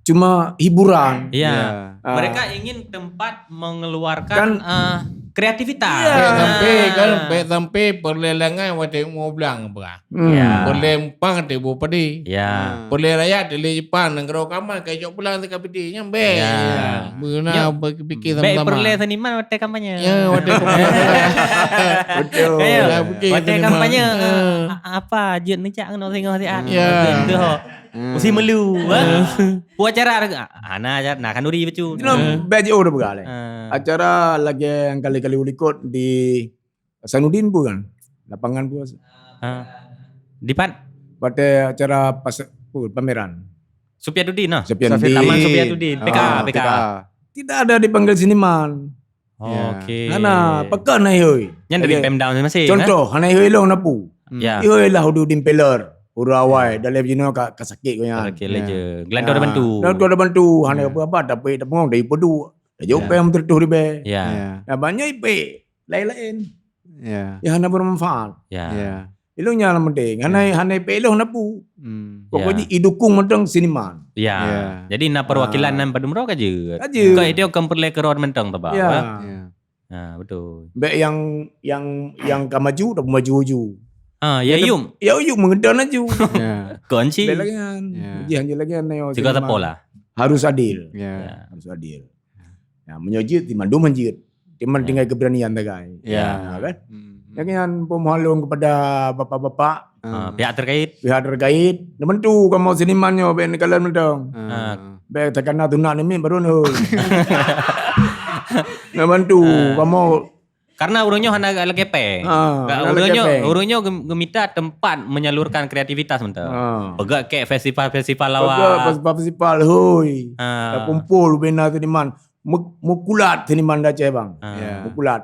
Cuma hiburan. Iya. Ya. Ah. Mereka ingin tempat mengeluarkan, kan, eh, kreativitas. Iya. Bèk sampai, kan, bèk sampai peureulèe langai watèe umu blang peugah. Hmm. Ya. Peureulèe empang tibu padi. Ya. Hmm. Peureulèe rakyat dilèe Jepang, nanggroe kamoe ka ijok pulang teuka piti. Nyan bèk. Ya. Beuna. Nyoe, pikir bèk sama-sama. Peureulèe seniman watèe kampanye. Ya, watèe kampanye. Betul. Ayo. Watèe seniman. Kampanye, ya. A-, apa jeuet neujak keunoe singoh siat. Ya. Betul tu ho. Hmm. Usi melu, ha? Hmm. Buat acara, ah, na acara, na khanduri bacut. Keunoe, hmm, bèk jiôh dah peugah lé. Ah. Acara lagèe nyang kali-kali ulikot di Hasanuddin pun kan? Lapangan pun. Ha. Di pat? Watèe acara pas-, pun, pameran. Supiaduddin lah. Supiaduddin. Taman Supiaduddin. Ah, P K A, P K A. P K A. Tidak ada dipanggil seniman. Ya. Oke. Hana, pakon hana ihoi. Nyan dari Pemda masing-masing, kan? Contoh, hana ihoi lôn na peue. Hmm. Ya. Ihoi lah Hududdin Peller. Ureueng awai, ya, dalam jinoe ka, ka sakét gobnyan. Oke, ya. Legend. Gelantoe, ya, dah bantu. Gelantoe dah bantu, hana, ya, apa-apa, tapi dah bengong dari pedu. Dah jauh, ya, payah meututoh ribèe. Ya. Ya. Nah, banyak ipek laén-laén. Ya. Ya, hana bermanfaat. Ya. Ya. Ilôn nyan nyang penting. Hana, ya, hana ipek ilôn na peue. Hmm. Pokok, ya, jih idukung mantong seniman. Ya. Ya. Jadi na perwakilan, ah, nan padum droe ka jeuet. Ka jeuet. Ka idéh kon peureulèe keudroe mantong taba. Ya. Ya. Ha, betul. Bèk nyang, nyang, nyang ka maju, tapi maju-maju. Ha, ya, ya, yum. Ya, yum meugeudon laju. Ya. Kon si. Bèk lagèe nyan. Ya. Jih hanjeuet lagèe nyan, ayo, sigoe seniman. Tepo lah. Harus adil. Ya. Ya. Harus adil. Ya, meunyoe jeuet, di mandum han jeuet. Cuma tinggai keberanian sagai. Ya. Ya, kan? Hmm. Jadi nyan pemohon lôn kepada bapak-bapak, Ah, pihak terkait. Pihak terkait, neubantu kamoe seniman nyoe bèk neukalon mantong. Ah. Bèk takana tunak namiet baru neuhôi. Neubantu kamoe. Karena ureueng nyoe hana lagèe pèng. Ah, hana ureueng lagèe nyoe, pèng. Ureueng nyoe gem-, geumita tempat menyalurkan kreativitas mantong. Ah. Peugah kèk festival-festival awak. Peugah festival-festival, hôi. Ah. Takumpul bina seniman. Mu-, mukulat seniman Aceh, bang. Ah. Ya. Mukulat.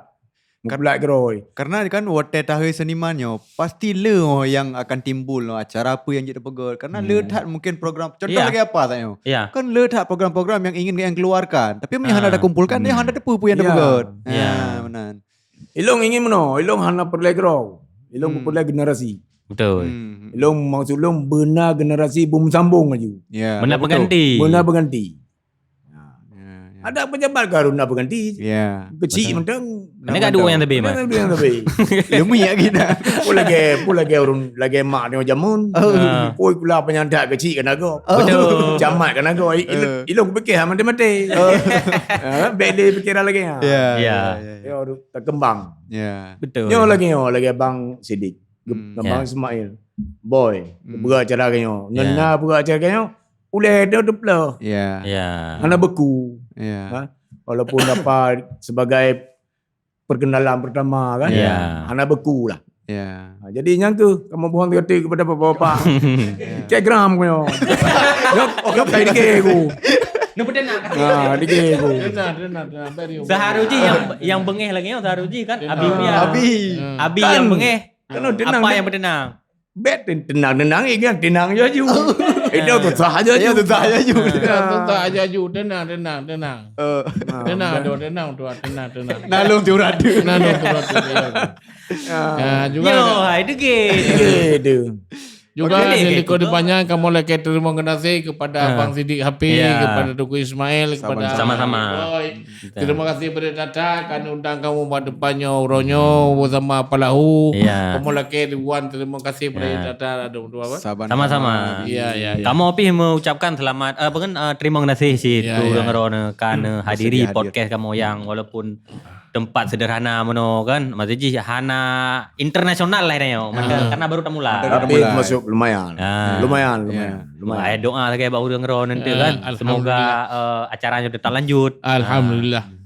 Mukulat keurôi. Karena kan watèe tahôi seniman nyoe, pasti le nyang akan timbul acara peue nyang jeuet tapeugèt. Karena le that mungkin program, contoh lagèe apa tanyoe. Ya. Kan le that program-program nyang ingin nyang keluarkan. Tapi meunyoe hana takumpulkan, dia hana teupeu peue nyang tapeugèt. Ya. Ah, meunan. Ilôn ingin meunoe, ilôn hana peureulèe keudroe. Ilôn peureulèe generasi. Betul. Hmm. Ilôn maksud lôn beuna generasi beumeusambong laju. Ya. Beuna pengganti. Beuna pengganti. Ya, ya. Ada pejabat ka runa pengganti. Ya. Kecil mantong. Mana ka dua nyang tebé, Mat? Dua nyang tebé. Lumi ya kita. Pun lagi, pun lagi ureueng lagi mak dia jamun. Oh. Pun kula penyandang kecil kena go. Oh. Betul. Camat kena go. Ilung, ilung kupikir ha mati-mati. Oh. Ha, bèk lé pikiran lagi ha. Ya, ya, ya. Ya, ureueng takembang. Ya. Betul. Nyoe lagi nyoe lagi Abang Sidik. Abang Ismail. Boy, buka acara ke nyoe. Ngena buka acara ke nyoe. Ulèe dia dua belas. Ya. Ya. Hana beku. Ya. Ha? Walaupun dapat sebagai perkenalan pertama kan. Ya. Hana beku lah. Ya. Ha, jadi nyang tu kamu bohong kata kepada bapak-bapak. Cek gram kau nyoe. Nyok, nyok kai dikit aku. Nak betul nak? Ha, dikit aku. Tenang, tenang, tenang. Seharusnya yang, yang bengeh lagi nyoe seharusnya kan Abi punya. Abi. Abi yang bengeh. Kan tenang. Apa yang bertenang? Bèk ten-, tenang-tenang, eh, kan tenang je aju. Eh, dah susah je aju. Ya, susah je aju. Tenang, susah je aju. Tenang, tenang, tenang. Eh. Tenang, tu, tenang, tu, tenang, tenang. Nalung tu rada. Nalung tu rada, ya. Ah, juga yo, ada. Hai, degil. Degil tu. Juga okey, di degil likot tu. Di panjang, kamu lagi terima kasih kepada Abang Sidik Hafiz, ya, kepada Teuku Ismail, kepada Sama-sama. Boy. Betul. Terima kasih pada Tata, kan undang kamu pada depan nyoe, uroe nyoe, bersama Palahu. Ya. Kamu lagi, Ridwan, terima kasih pada Tata, ada untuk apa? Saban Sama-sama. Ya, ya, ya. Kamu pih mengucapkan selamat, eh, apa kan, eh, terima kasih si Ya, tu ya. Yang rona kan, eh, hadiri Bersedia hadir. Podcast kamu yang walaupun tempat sederhana meno kan, maksud jih hana internasional lah dia. Maka, Ah. Karena baru tamula. Baru Tapi tamula. Masuk lumayan. Ah. Lumayan, Ya. Lumayan, lumayan. Eh, doa sagai bak ureueng rona nanti Ya, kan. Semoga, alhamdulillah. Eh, acaranya tetap lanjut. Alhamdulillah. Ah.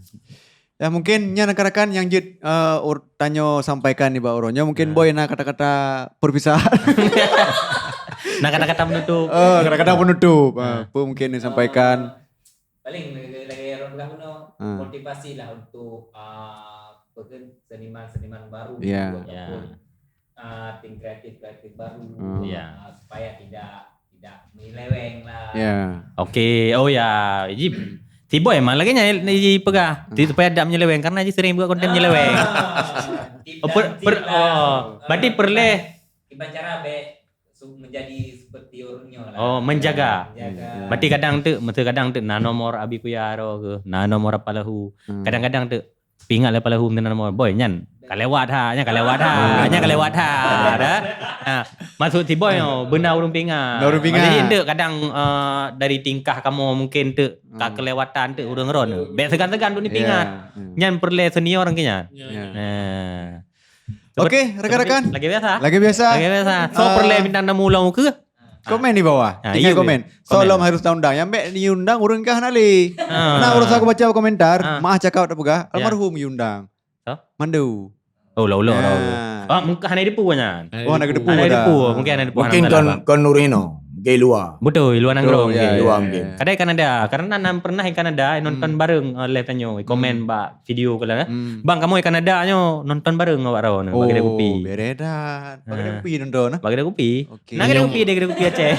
Ya, mungkin nyan rakan-rakan nyang jeuet, eh, ur-, tanyoe sampaikan nibak uroe nyoe. Mungkin Ah. Boy na kata-kata perpisahan. Na kata-kata penutup. Eh, kata-kata penutup. Ah, Ah. apa mungkin disampaikan? Ah, paling lagi, lagi orang peugah bunoe, Ah. motivasi lah untuk, ah, apa ke, seniman-seniman baru Ya. ataupun Ya. ah, tim kreatif-kreatif baru, Hmm. Ya. ah, supaya tidak, tidak menyeleweng lah. Ya. Okey. Oh ya, ji, si Boy memang lagi nyan ji peugah. Hmm. Supaya tidak menyeleweng karena ji sering buat konten Ah, menyeleweng. Tidak Oh, per-, per-, tidak, oh, ah, berarti perleh. Iban cara bèk su-, menjadi seperti orang nyoe lah. Oh, menjaga. Menjaga. Hmm. Berarti kadang tu, masa kadang tu na nomor Abi Kuya ro ke, na nomor apa lahu. Hmm. Kadang-kadang tu Pingat lé Palahu meunan, Boy, nyan ka lewat ha, nyan ka lewat ha, nyan ka lewat ha, dah. Ha, maksud si Boy nyoe, beuna ureueng pingat. Beuna ureueng pingat. Maksudnya, enteuk kadang, eh, dari tingkah kamoe mungkin enteuk ka Hmm. kelewatan enteuk ureueng ron. Bèk segan-segan untuk Ya, dipingat. Ya. Nyan peureulèe senior keu nyan. Ya. Ya. Nah. Oke, rekan-rekan. Lagi biasa. Lagi biasa. Lagi biasa. So, Ah. peureulèe bintang tamu lom keu? Komen di bawah. Ha, Tinggal iya, komen. Komen. So, lom harus taundang. Nyang bèk diundang ureueng kah hana lé. Ha. Nah, ureueng aku baca komentar, Ha. maah cakap tak peugah, Ha. almarhum diundang. Ha? Mandu. Oh, lah, lah, lah. Ha. Ah, mungkin hana dipu nyan. Oh, hana dipu. Hana dipu, mungkin hana dipu, Mungkin hana kon, salah. Kon ureueng inoe, mungkin luwa. Betul, luwa nanggroe Betul, ya, mungkin. ya, Luwa ya, mungkin. ya. Kadang Kanada, karena nan pernah di Kanada, nonton Hmm. bareng, eh, live tanyoe, komen Hmm. bak video kala, eh. Hmm. Bang, kamoe di Kanada nyoe nonton bareng awak droe nyoe, bak kedai kopi. Oh, bèk that. Bak kedai Ha. kopi nonton, eh? Bak kedai kopi. Okey. Nah, kedai Meunyoe kopi deh, kedai kopi Aceh.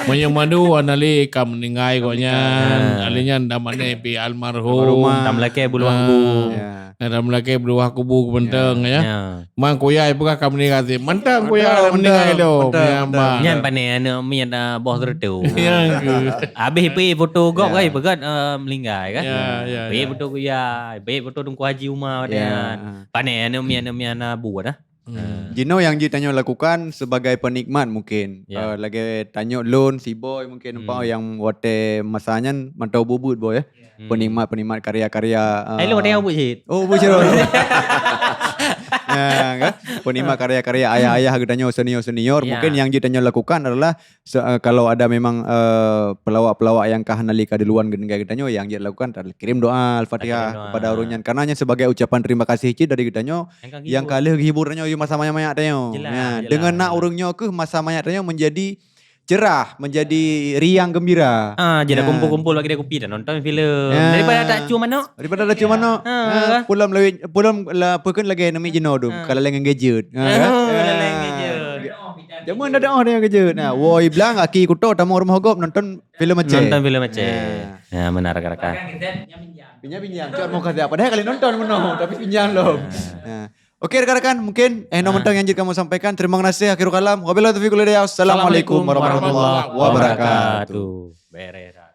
Meunyoe Mandu, hana lé ka meuninggai gobnyan. Ha. Alèh nyan dah mané pi almarhum. Almarhumah. Tam lakèe buluh Ha. kubu. Ya. Nah, tam lakèe buluh kubu keubeunteng, Ya. ya. Ya. Mang Kuya peugah ka meuninggai. Mantong Kuya Mantong, meuninggai mantong, tu. mantong, Ya, mantong. Bang. Nyan pané aneuk miet, ah, boh geureutoh. Ya, ke. Habéh pi foto gob Ya. kan, peugah, ah, meuninggai kan. Ya, ya, Pi ya. foto Kuya, pi foto Teungku Haji Umar Ya. kan. Pané aneuk miet, aneuk miet na buet dah. Hmm. Jinoe nyang jeuet tanyoe lakukan sebagai penikmat mungkin. Ya. Eh, lagèe tanyoe lôn, si Boy mungkin, hmm, nampak nyang watèe masa nyan mantong buet-buet, Boy, ya. Hmm. Penikmat-penikmat karya-karya, eh, Hai, lôn watèe buet cit. Oh, buet cit. Ya, kan? Penikmat karya-karya ayah-ayah geutanyoe, senior-senior. Ya. Mungkin nyang jeuet tanyoe lakukan adalah se-, eh, kalau ada memang, eh, pelawak-pelawak nyang ka hana lé ka di luwa ngon geutanyoe, nyang jeuet lakukan adalah kirim doa Al-Fatihah, kirim doa, kepada ureueng nyan. Karena nyan sebagai ucapan terima kasih cit dari geutanyoe nyang ka, nyang ka lheueh geuhibur tanyoe di masa manyak-manyak tanyoe. Jelas, ya, jelas, dengan na ureueng nyoe keuh masa manyak tanyoe menjadi cerah, menjadi riang gembira. Ah, jadi, ya, kumpul-kumpul bak kedai kopi dan nonton filem. Ya. Daripada tak cuma manok. Daripada tak cuma manok. Ah. Ah, pulang lawét, pulang la, apa kan lagi nama jinoe tu. Ah. Kalau lagi gadget. Ah, oh, kan? Kalau lagi gadget. Jameun dah dah dengan gadget. Nah, woi blang aki kuto tamu rumah gop nonton filem Aceh. Nonton filem Aceh. Ya. Ya, benar, rakan-rakan. Pinjam-pinjam, cok mau kasih apa? Dah kali nonton menoh, tapi pinjam lom. Ya. Oke, rakan-rakan, mungkin, eh, nyoe mantong nyang jeuet kamoe sampaikan. Terima kasih, akhirul kalam. Wabillahi taufiq wal hidayah. Assalamualaikum warahmatullahi wabarakatuh. Beres.